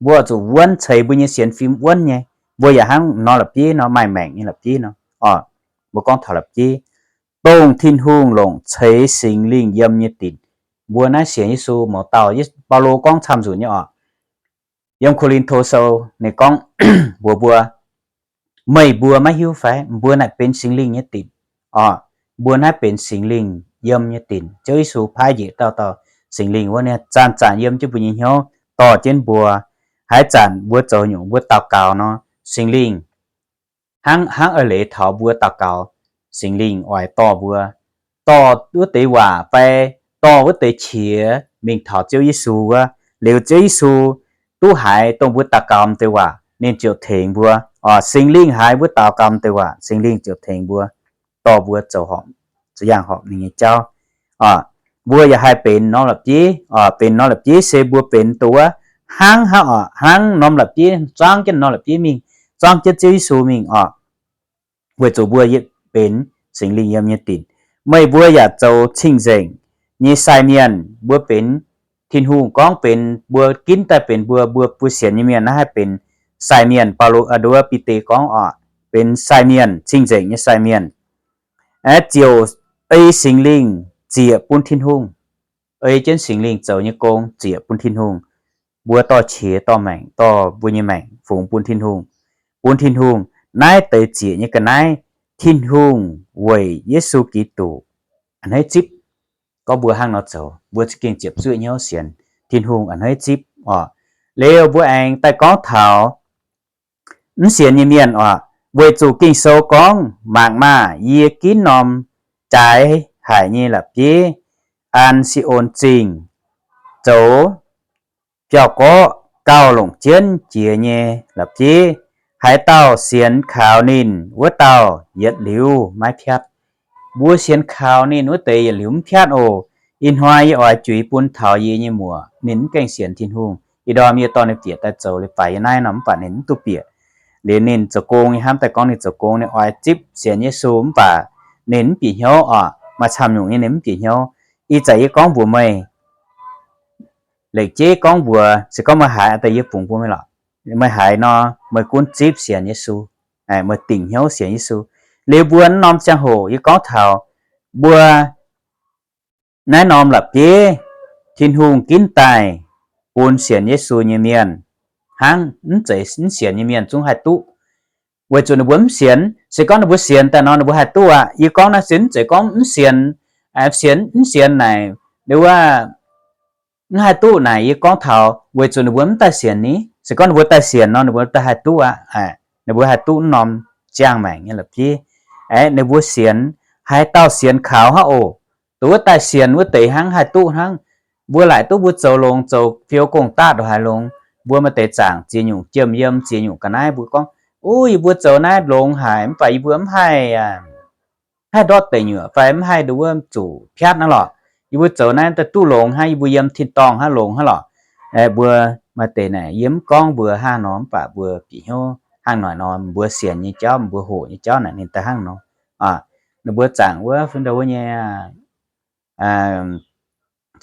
Mbuo zuqc wuonv ceix mbuo nyei sienx fim wuonv nyei. Mbuo yaac hnangv norm la'bieiv nor, maaih maengc nyei la'bieiv nor oc. Mbuo gorngv taux la'bieiv dongh Tin-Hungh longc ceix Singx Lingh yiem nyei dinc. Mbuo naaiv sienx Yesu mouz dauh, Baulo gorngv camv nzunc nyei oc. Yiem Ko^lin^to Sou ninh gorngv mbuox mbuo, meih mbuo maiv hiuv fai mbuo naaic benx Singx Lingh nyei dinc oc. Mbuo naaiv benx Singx Lingh yiem nyei dinc. Ziouv Yesu paaiv njiec dauh dauh Singx Lingh wuov, ninh zanc-zanc yiem jienv mbuo nyei hnyouv dorh jienv mbuo. Haaix zanc mbuo zoux nyungc mbuo daux gaux nor, Singx Lingh hnangv, hnangv eix leiz taux mbuo daux gaux, Singx Lingh oix dorh mbuo, dorh wuov deix waac fai dorh wuov deix qiex mingh taux Ziouv Yesu wuov. Liuz Ziouv Yesu duqv haiz dongh mbuo daux gaux deix waac, ninh ziouc tengx mbuo oc. Singx Lingh haiz mbuo daux gaux deix waac, Singx Lingh ziouc tengx mbuo, dorh mbuo zoux horpc, zoux yangh horpc ninh nyei jauv oc. Mbuo yaac haih benx norm la'bieiv oc. Benx norm la'bieiv se mbuo benx dongh wuov hnangv, hnangv oc, hnangv norm la'bieiv, zuangv jienv norm la'bieiv mingh, zuangv jienv Ziouv Yesu mingh oc. weic zuqc mbuo benx Singx Lingh yiem nyei dinc. Meih mbuo yaac zoux cing-nzengc nyei sai mienh. Mbuo benx, Tin-Hungh gorngv benx, mbuo ginv daaih benx mbuo, mbuo, mbuo sienx nyei mienh naaiv haih benx sai mienh. Baulo, aa, nduov Bide gorngv oc, benx sai mienh, cing-nzengc nyei sai mienh, ziouc ei Singx Lingh ziec bun Tin-Hungh. Ei jienv Singx Lingh zoux nyei gong ziec bun Tin-Hungh. Mbuo dorh qiex dorh maengc, dorh mbuo nyei maengc fungx bun Tin-Hungh, bun Tin-Hungh. Naaiv deix ziec nyei ga'naaiv, Tin-Hungh weic Yesu Giduc a'hneiv zipv. Gorngv mbuo hnangv nor zoux, mbuo za'gengh ziepc zuoqv hnyouv sienx Tin-Hungh a'hneiv zipv oc. Liuz mbuo aengx daaih gorngv taux mv sienx nyei mienh oc. Weic zuqc Ging-Sou gorngv, mangc maah! Yie ginv norm jaaix haic nyei la'bieiv, an Si^on Zingh, zoux biauv-gorqv gauh longc jienv jiex nyei la'bieiv. Haaix dauh sienx kaux ninh, wuov dauh yietc liuz maiv piatv. Mbuo sienx kaux ninh wuov deix yietc liuz mv piatv oc. Ih hnoi yie oix juix bun taux yie nyei muoc, ninh mv gaengh sienx Tin-Hungh. Ih ndorm yie dorh ninh bieqc daaih zoux leiz-baaix yie naaiv nor, mv baac ninh mv duqv bieqc. Liuz ninh zoux gong, yie hnamv daaih gorngv ninh zoux gong, ninh oix zipv sienx Yesu mv baac ninh mv bieqc hnyouv oc. Maaih camv nyungc nyei ninh mv bieqc hnyouv. Ih zanc yie gorngv mbuox meih, lengc jeiv gorngv mbuox, se gorngv meih haiz daaih yie bungx bun meih lorqc. Meih haiz nor, meih gunv zipv sienx Yesu, meih dingc hnyouv sienx Yesu. Liuz mbuo naaiv norm ziangh hoc yie gorngv taux mbuo naaiv norm la'bieiv, Tin-Hungh ginv daaih bun sienx Yesu nyei mienh hnangv. Mv zeiz mv sienx nyei mienh zungv haih duqv. Weic zuqc ninh mbuo mv sienx. Se gorngv ninh mbuo sienx daaih nor, ninh mbuo haih duqv aqv. Yie gorngv naaiv se mv zeiz gorngv mv sienx, sienx mv sienx naaic, liuz wuov mv haih duqv naaic, yie gorngv taux weic zuqc ninh mbuo mv daaih sienx ni. Se gorngv ninh mbuo daaih sienx nor, ninh mbuo daaih haih duqv aqv. Ninh mbuo haih duqv norm ziangh maengc nyei la'bieiv. Aeqv, ninh mbuo sienx, haaix dauh sienx kaux hnangv oc. Dongh wuov daaih sienx wuov deix hnangv haih duqv hnangv. Mbuo laaic duqv mbuo zoux longx, zoux fiou gong-daqv ndongc haaix longx, mbuo maaih deix zaangc ziex nyungc jiem yiem, ziex nyungc ga'naaiv mbuo gorngv, uv, yie mbuo zoux naaiv longx haic, mv baac yie mbuo mv haih, haih ndortv deic nyuoqc fai mv haih nduov wuov zuqc piatv naaiv lorqc. Yie mbuo zoux naaiv daaih duqv longx hnangv, yie mbuo yiem tin-dorngh hnangv longx hnangv lorqc. Mbuo maaih deix naaic yie mv gorngv mbuo hnangv nor, mv baac mbuo bieqc hnyouv hnangv noic nor, mbuo sienx nyei jauv, mbuo hoqc nyei jauv naaic ninh daaih hnangv nor. Ninh mbuo zaangc wuov, wuov nyei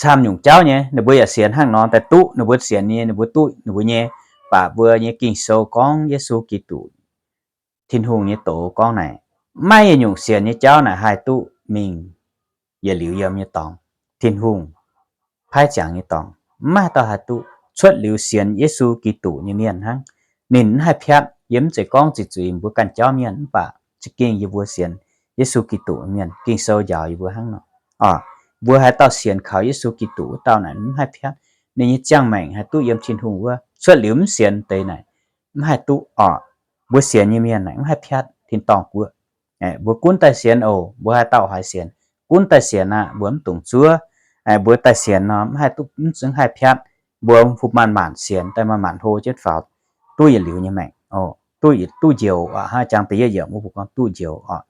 camv nyungc jauv nyei, ninh mbuo yaac sienx hnangv nor daaih duqv, ninh mbuo sienx nyei, ninh mbuo duqv ninh mbuo nyei. Baac mbuo nyei Ging-Sou gorngv Yesu Giduc, Tin-Hungh nyei doz gorngv naaic, maiv yietc nyungc sienx nyei jauv naaic haih duqv mingh yietc liuz yiem nyei dorngx, Tin-Hungh paaiv ziangx nyei dorngx. Mv maaih dauh haih duqv cuotv liuz sienx Yesu Giduc nyei mienh hnangv. Ninh mv haih piatv. Yie mv zeiz gorngv ziqc zuiz mbuo ganh jauv mienh, mv baac za'gengh yie mbuo sienx Yesu Giduc mienh, Ging-Sou njaaux yie mbuo hnangv nor. Mbuo haaix dauh sienx kaux Yesu Giduc wuov dauh naaic mv haih piatv. Ninh nyei ziangh maengc haih duqv yiem Tin-Hungh wuov. Cuotv liuz mv sienx deix naaic mv haih duqv oc. Mbuo sienx nyei mienh naaic mv haih piatv tin-dorngh guoqv. Mbuo gunv daaih sienx oc, mbuo haaix dauh haiz sienx, gunv daaih sienx aqv, mbuo mv dungx zuov. Mbuo daaih sienx nor mv haih duqv, mv zungv haih piatv. Mbuo fu maanc-maanc sienx daaih, maanc-maanc hlo jienv faaux, duqv yietc liuz nyei maengc, duqv njoux oc. Hnangv jangx da'yietv yiemc wuov mbuo gorngv duqv njoux oc.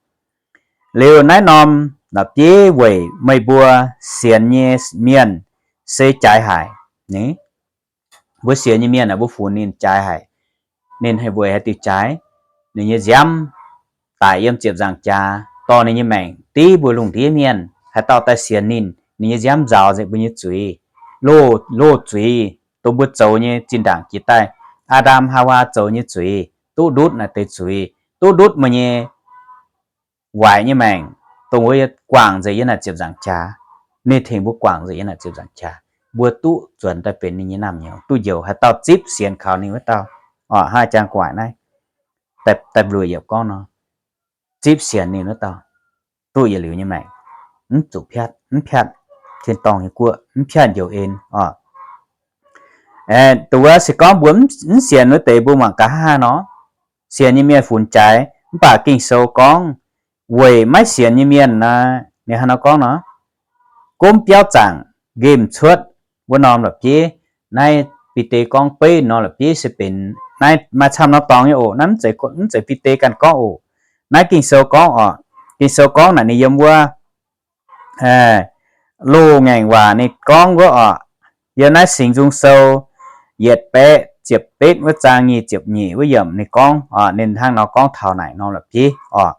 Liuz naaiv norm la'bieiv weic meih mbuo sienx nyei mienh se jaaix haic. Mbuo sienx nyei mienh aah, mbuo funx ninh jaaix haic. Ninh weic haaix diuc jaaix? Ninh nyei nziaamv daic yiem ziepc nzaangc jaax, dorh ninh nyei maengc div mbuo lungh ndiev mienh. Haaix dauh daaih sienx ninh, ninh nyei nziaamv nzaaux nzengc mbuo nyei zuiz. Loz, loz zuiz, dongh mbuo zoux nyei zinh ndaangc jiex daaih, Aa^ndam Haawaa zoux nyei zuiz, duqv ndutv naaic deix zuiz, duqv ndutv meih nyei waaic nyei maengc, dongh wuov guangc nzengc yiem naaic ziepc nzaangc jaax. Ninh tengx mbuo guangc nzengc yiem naaic ziepc nzaangc jaax. Mbuo duqv nzuonx daaih benx ninh nyei naamh nyouz, duqv njoux. Haaix dauh zipv sienx kaux ninh wuov dauh, oc, hnangv jang gu'nguaaic naaiv da'luoqc yiemc gorngv nor, zipv sienx ninh wuov dauh duqv yietc liuz nyei maengc, mv zuqc piatv, mv piatv tin-dorngh nyei guoqv, mv piatv njoux en oc. Dongh wuov se gorngv mbuo mv sienx wuov deix mbuo mangc gaax hnangv haaix nor. Sienx nyei mienh funx jaaix, mv baac Ging-Sou gorngv weic maiv sienx nyei mienh naaic, ninh hnangv nor gorngv nor, gomv biauv zaangc nqemh cuotv wuov norm la'bieiv. Naaiv Bide gorngv beiv norm la'bieiv se benx, naaiv maaih camv norm dorngx nyei oc. Naaiv mv zeiz, mv zeiz Bide ganh gorngv oc. Naaiv Ging-Sou gorngv oc. Ging-Sou gorngv naaic ninh yiem wuov Loz-Ngaengc Waac ninh gorngv wuov oc. Yiem naaiv Singx Nzung Sou yietc baeqv ziepc betv wuov zaang nyic ziepc nyeic wuov yiemc ninh gorngv oc. Ninh hnangv nor gorngv taux naaic norm la'bieiv oc.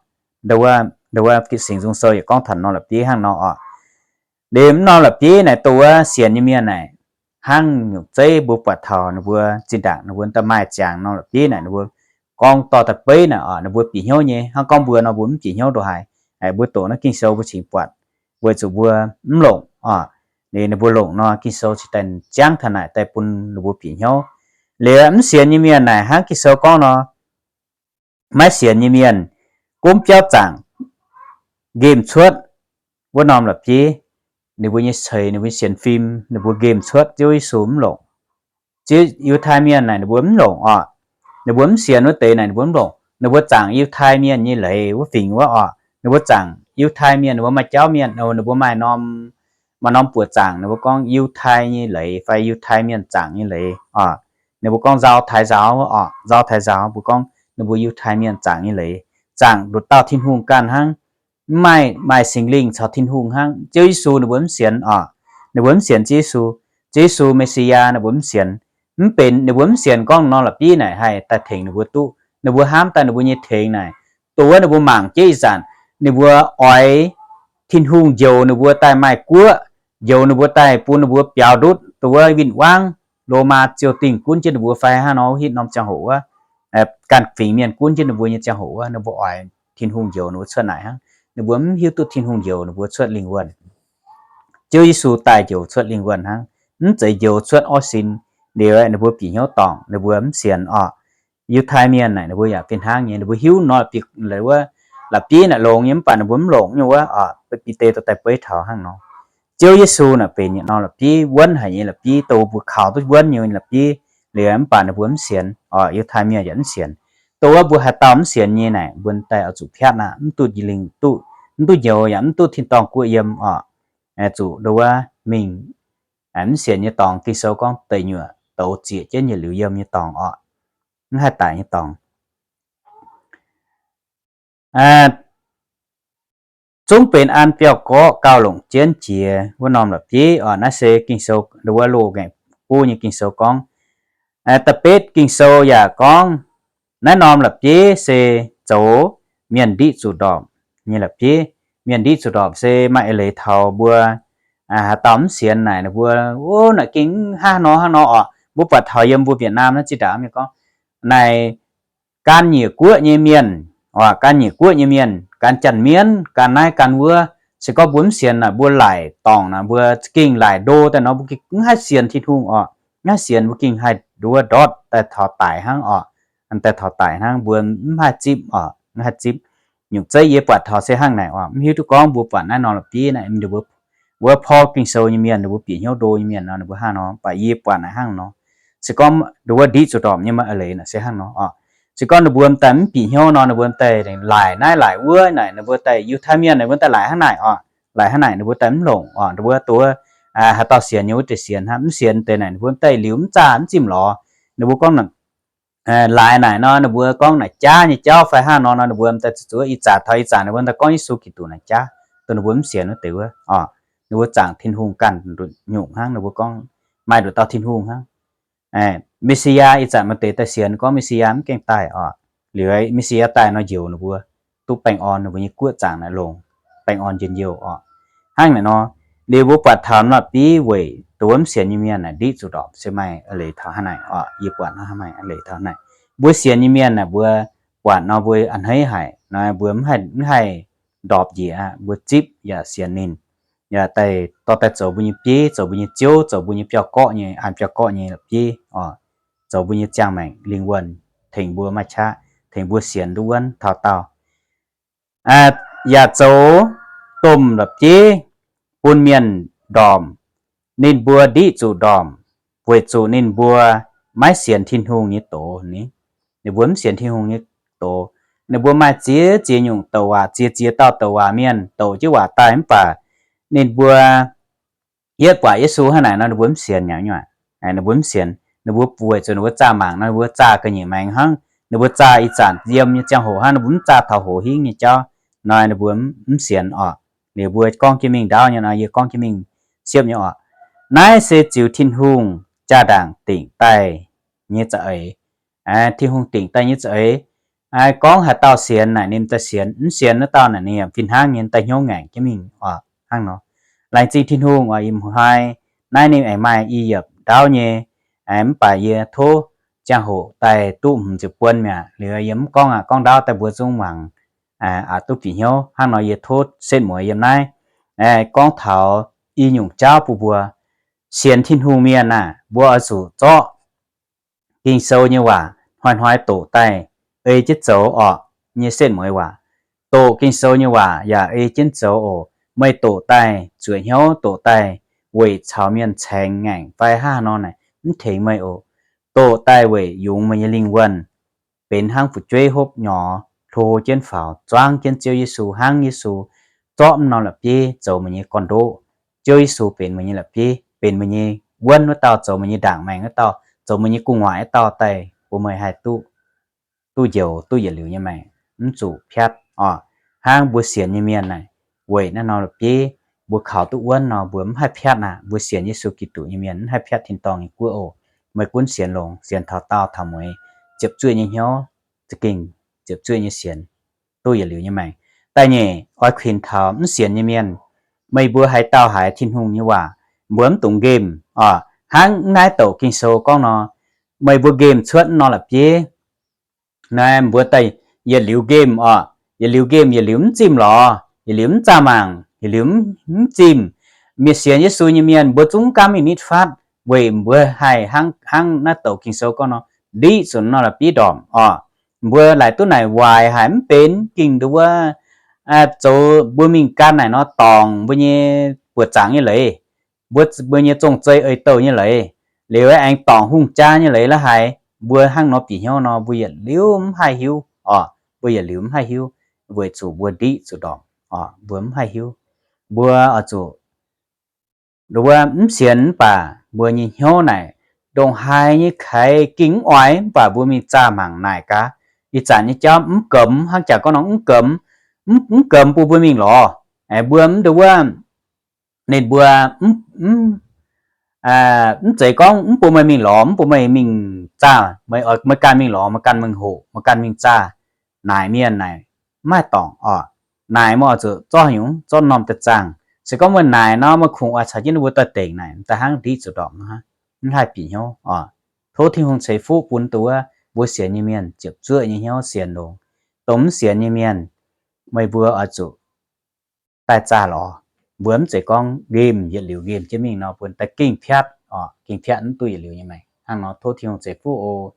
Ndau wuov Singx Nzung Sou yaac gorngv taux norm la'bieiv hnangv nor oc. Liuz mv norm la'bieiv naaic, dongh wuov sienx nyei mienh naaic, hnangv nyungc zeiv mbuo buatc taux ninh mbuo zinh ndaangc ninh mbuo daaih maaih ziangx norm la'bieiv naaic, ninh mbuo gorngv dorh daaih beiv naaic oc, ninh mbuo bieqc hnyouv nyei. Hnangv gorngv mbuo nor, mbuo mv bieqc hnyouv ndongc haaix? Mbuo doqc naaiv Ging-Sou mbuo cingx buatc, weic zuqc mbuo mv longc oc. Liuz ninh mbuo longc nor, Ging-Sou cingx daaih ziangv taux naaic daaih bun ninh mbuo bieqc hnyouv. Liuz mv sienx nyei mienh naaic, hnangv Ging-Sou gorngv nor, maiv sienx nyei mienh gunv biauv zaangc nqemh cuotv wuov norm la'bieiv, ninh mbuo nyei ceix, ninh mbuo nyei sienx fim, ninh mbuo nqemh cuotv Ziouv Yesu mv longc. Ziouv, Yiutai Mienh naaic ninh mbuo mv longc oc. Ninh mbuo mv sienx wuov deix naaic ninh mbuo mv longc. Ninh mbuo zaangc Yiutai Mienh nyei leiz wuov fingx wuov oc. Ninh mbuo zaangc Yiutai Mienh, ninh mbuo maaih jauv mienh, ninh mbuo maaih norm, maaih norm buoz zaangc, ninh mbuo gorngv Yiutai nyei leiz fai Yiutai Mienh zaangc nyei leiz oc. Ninh mbuo gorngv nzauh taaix nzaaux wuov oc, nzauh taaix nzaaux, mbuo gorngv ninh mbuo Yiutai Mienh zaangc nyei leiz, zaangc nduqc dauh Tin-Hungh ganh hnangv. Mv maaih, maaih Singx Lingh caux Tin-Hungh hnangv. Ziouv Yesu ninh mbuo mv sienx oc. Ninh mbuo mv sienx Ziouv Yesu. Ziouv Yesu, Me^si^yaa, ninh mbuo mv sienx. Mv benx ninh mbuo mv sienx gorngv norm la'bieiv naaic haih daaih tengx ninh mbuo duqv. Ninh mbuo hnamv daaih ninh mbuo nyei tengx naaic, dongh wuov ninh mbuo mangc jienv ih zanc ninh mbuo oix Tin-Hungh njoux ninh mbuo daaih maaih guoqv, njoux ninh mbuo daaih bun ninh mbuo biaux ndutv dongh wuov win-wangv, Lomaa ziou-dingh gunv jienv ninh mbuo fai hnangv nor, wuov hitv norm ziangh hoc wuov, ganh fingx mienh gunv jienv ninh mbuo nyei ziangh hoc wuov, ninh mbuo oix Tin-Hungh njoux ninh mbuo cuotv naaic hnangv. Ninh mbuo mv hiuv duqv Tin-Hungh njoux ninh mbuo cuotv lingh wuonh. Ziouv Yesu daaih njoux cuotv lingh wuonh hnangv, mv zeiz njoux cuotv orv sin. Liuz ninh mbuo bieqc hnyouv dorngc, ninh mbuo mv sienx oc. Yiutai Mienh naaic ninh mbuo yaac fih hnangv nyei, ninh mbuo hiuv nor, wuov la'bieiv naaic longx nyei, mv baac ninh mbuo mv longc nyei wuov oc. Bide dorh daaih beiv taux hnangv nor. Ziouv Yesu naaic benx yietc norm la'bieiv, wuonv haic nyei la'bieiv, dongh mbuo kaux duqv wuonv nyei la'bieiv. Liuz mv baac ninh mbuo mv sienx oc. Yiutai Mienh yaac mv sienx. Dongh wuov mbuo haaix dauh mv sienx nyei naaic, mbuo daaih oix zuqc piatv aqv, mv duqv njien-lingh duqv, mv duqv njoux yaac mv duqv tin-dorngh guoqv yiem oc. Zuqc dongh wuov mingh mv sienx nyei dorngx. Ging-Sou gorngv deic nyuoqc douz zieqc jienv yietc liuz yiem nyei dorngx oc. Mv haih daic nyei dorngx. Zungv benx an biauv-gorqv gauh longc jienv jiex wuov norm la'bieiv oc. Naaiv se Ging-Sou, dongh wuov loz-ngaengc buv nyei Ging-Sou gorngv. Da'betv Ging-Sou yaac gorngv, naaiv norm la'bieiv se zoux mienh ndiqv zuqc ndorpc nyei la'bieiv. Mienh ndiqv zuqc ndorpc se maaih eix leiz taux mbuo haaix dauh mv sienx naaic ninh mbuo, o, naaic gengh hnangv nor hnangv nor oc. Mbuo buatc taux yiem mbuo Việt Nam naaiv zinh ndaangc mienh gorngv, naaic gan nyiec guoqv nyei mienh, oc, gan nyiec guoqv nyei mienh, gan janx-mienv, gan naaiv gan wuov, se gorngv mbuo mv sienx naaic mbuo laaic dorngc naaic mbuo gengh laaic ndo daaih nor, mbuo gengh mv haih sienx Tin-Hungh oc. Mv haih sienx, mbuo gengh haih nduov ndortv daaih taux daic hnangv oc. Daaih taux daic hnangv, mbuo mv haih zipv oc, mv haih zipv. Nyungc zeiv yie buatc taux se hnangv naaic oc. Mv hiuv duqv gorngv mbuo buatc naaiv norm la'bieiv naaic, wuov porv Ging-Sou nyei mienh, ninh mbuo bieqc hnyouv ndo nyei mienh nor, ninh mbuo hnangv nor, mv baac yie buatc naaic hnangv nor. Se gorngv nduov ndiev zuqc ndorpc nyei maaih eix leiz naaic se hnangv nor oc. Se gorngv ninh mbuo daaih mv bieqc hnyouv nor, ninh mbuo daaih laaic naaiv laaic wuov naaic, ninh mbuo daaih Yiutai Mienh ninh mbuo daaih laaic hnangv naaic oc. Laaic hnangv naaic ninh mbuo daaih mv longc oc. Nduov nduov, haaix dauh sienx nyei wuov deix sienx hnangv, mv sienx deix naaic ninh mbuo daaih liuz mv zaah mv zimh lorz. Ninh mbuo gorngv laaix naaic nor, ninh mbuo gorngv naaic jaav nyei jauv fai hnangv nor nor, ninh mbuo daaih zuqc zuov ih zanc taux ih zanc ninh mbuo daaih gorngv Yesu Giduc naaic jaav, dongh ninh mbuo mv sienx wuov deix wuov oc. Ninh mbuo zaangc Tin-Hungh ganh nyungc hnangv, ninh mbuo gorngv maaih nduqc dauh Tin-Hungh hnangv. Me^si^yaa ih zanc maaih deix daaih sienx gorngv Me^si^yaa mv gaengh daaih oc. Liuz Me^si^yaa daaih nor njoux ninh mbuo duqv baengh orn, ninh mbuo nyei guoqv zaangc naaic longx, baengh orn njien-youh oc. Hnangv naaic nor, liuz mbuo buatc taux norm la'bieiv weic dongh wuov mv sienx nyei mienh naaic ndiqv zuqc ndorpc se maaih eix leiz taux hnangv naaic oc. Yie buatc nor maaih eix leiz taux hnangv naaic. Mbuo sienx nyei mienh naaic mbuo buatc nor mbuo a'hneiv haic nor, mbuo mv haih, mv haih ndorpc njiec aqv. Mbuo zipv yaac sienx ninh, yaac daaih dorh daaih zoux mbuo nyei bieiv, zoux mbuo nyei ziouv, zoux mbuo nyei biauv-gorqv nyei, an biauv-gorqv nyei la'bieiv oc. Zoux mbuo nyei ziangh maengc lingh wuonh, tengx mbuo maaih qaqv, tengx mbuo sienx duqv wuonv taux daauh. Yaac zoux domh la'bieiv bun mienh ndorpc. Ninh mbuo ndiqv zuqc ndorpc weic zuqc ninh mbuo maiv sienx Tin-Hungh nyei doz ni. Ninh mbuo mv sienx Tin-Hungh nyei doz. Ninh mbuo maaih ziex ziex nyungc douc waac, ziex ziex dauh douc waac mienh douc jienv waac daaih mv baac ninh mbuo yietv buatc Yesu hnangv naaic nor ninh mbuo mv sienx nyei. Ninh mbuo mv sienx, ninh mbuo weic zuqc ninh mbuo zaah mangc nor ninh mbuo zaah ga'nyiec maengx hnangv. Ninh mbuo zaah ih zanc yiem nyei ziangh hoc hnangv, ninh mbuo mv zaah taux hoc hingv nyei jauv nor, ninh mbuo mv sienx oc. Liuz mbuo gorngv jienv mingh ndaauv nyei nor, yie gorngv jienv mingh siepv nyei oc. Naaiv se ziux Tin-Hungh jaa-ndaangc dingc daaih nyei za'eix. Tin-Hungh dingc daaih nyei za'eix, Gorngv haaix dauh sienx naaic ninh daaih sienx, mv sienx wuov dauh naaic ninh yaac fih hnangv nyei daaih hnyouv ngaengc jienv mingh oc. Hnangv nor, laengz zingh Tin-Hungh oc. Ih hnoi naaiv ninh aengx maaih i yiemc ndaauv nyei, mv baac yie tov ziangh hoc daaih duqv hmz ziepc buon mi'aqv. Liuz yie mv gorngv aqv, gorngv ndaauv daaih mbuo zungv mangc aqc duqv bieqc hnyouv. Hnangv nor yie tov setv mueiz yiem naaiv gorngv taux i nyungc jauv bun mbuo sienx Tin-Hungh mienh aah, mbuo oix zuqc zorqv Ging-Sou nyei waac hnoi-hnoi doqc daaih ei jienv zoux orqc nyei setv mueiz waac. Doqc Ging-Sou nyei waac yaac ei jienv zoux oc. Meih doqc daaih zuoqc hnyouv, doqc daaih weic caux mienh caengx ngaengc fai hnangv haaix nor naaic mv tengx meih oc. Doqc daaih weic yungz meih nyei lingh wuonh benx hnangv fu'jueiv hopv nyorx, hlo jienv faaux, zuangv jienv Ziouv Yesu, hnangv Yesu zorqv mv norm la'bieiv zoux meih nyei gorn-ndoqv. Ziouv Yesu benx meih nyei la'bieiv, benx meih nyei wuonv wuov dauh, zoux meih nyei ndaangc maengc wuov dauh, zoux meih nyei gu'nguaaic wuov dauh daaih bun meih haih duqv, duqv njoux, duqv yietc liuz nyei maengc, mv zuqc piatv oc. Hnangv mbuo sienx nyei mienh naaic, weic naaiv norm la'bieiv mbuo kaux duqv wuonv nor, mbuo mv haih piatv aqv. Mbuo sienx Yesu Giduc nyei mienh mv haih piatv tin-dorngh nyei guoqv oc. Meih gunv sienx longx, sienx taux daauh taux mueiz, ziepc zuoqv nyei hnyouv, za'gengh ziepc zuoqv nyei sienx, duqv yietc liuz nyei maengc. Da'nyeic, oix kuinx taux mv sienx nyei mienh, meih mbuo haaix dauh haiz Tin-Hungh nyei waac, mbuo mv dungx nqemh oc. Hnangv naaiv douc Ging-Sou gorngv nor, meih mbuo nqemh cuotv mv norm la'bieiv naaiv, mbuo daaih yietc liuz nqemh oc. Yietc liuz nqemh, yietc liuz mv zimh lorz, yietc liuz mv zaah mangc, yietc liuz mv zimh. Mienh sienx Yesu nyei mienh mbuo zungv mv gaamv mingh nitv fatv, weic mbuo haih hnangv, hnangv naaiv douc Ging-Sou gorngv nor, ndiqv zuqc norm la'bieiv ndorpc oc. Mbuo laaic duqv naaic waaic haic mv benx, gengh nduov wuov zoux mbuo mingh gan naaic nor dorngc mbuo nyei buoqc zaangc nyei leiz, mbuo, mbuo nyei zong-zei eix-douh nyei leiz, liuz aengx dorngc hungh jaa nyei leiz la'haiz, mbuo hnangv nor bieqc hnyouv nor, mbuo yietc liuz mv haih hiuv oc. Mbuo yietc liuz mv haih hiuv, weic zuqc mbuo ndiqv zuqc ndorpc oc. Mbuo mv haih hiuv. Mbuo oix zuqc, nduov wuov mv sienx mv baac mbuo nyei hnyouv naaic ndongc haaix nyei keix gengh mv oix, mv baac mbuo mingh zaah mangc naaic gaax. Ih zanc nyei jauv mv gemx, hnangv jaax gorngv nor mv gemx, mv, mv gemx bun mbuo mingh lorz. Aengx mbuo mv, nduov wuov, ninh mbuo mv, mv zeiz gorngv mv bun meih mingh lorz, mv bun meih mingh zaah, meih, meih ganh mingh lorz, meih ganh mingh hoqc, meih ganh mingh zaah. Naaic mienh naaic mv haih dorngc oc. Naaic meih oix zuqc zorqv nyungc, zorqv norm daaih zaangh. Se gorngv meih naaic nor, meih kungx oix caux jienv ninh mbuo doix-dekc naaic, da'hnangv ndiqv zuqc ndorpc, mv haih bieqc hnyouv oc. Tov Tin-Hungh ceix fuqv bun nduov wuov mbuo sienx nyei mienh ziepc zuoqv nyei hnyouv sienx longx. Dongh mv sienx nyei mienh, meih mbuo oix zuqc daaih zaah lorz. Mbuo mv zeiz gorngv nqemh yietc liuz nqemh jienv mingh nor, bun daaih gengh piatv oc, gengh piatv mv duqv yietc liuz nyei maengc. Hnangv nor tov Tin-Hungh ceix fuqv oc.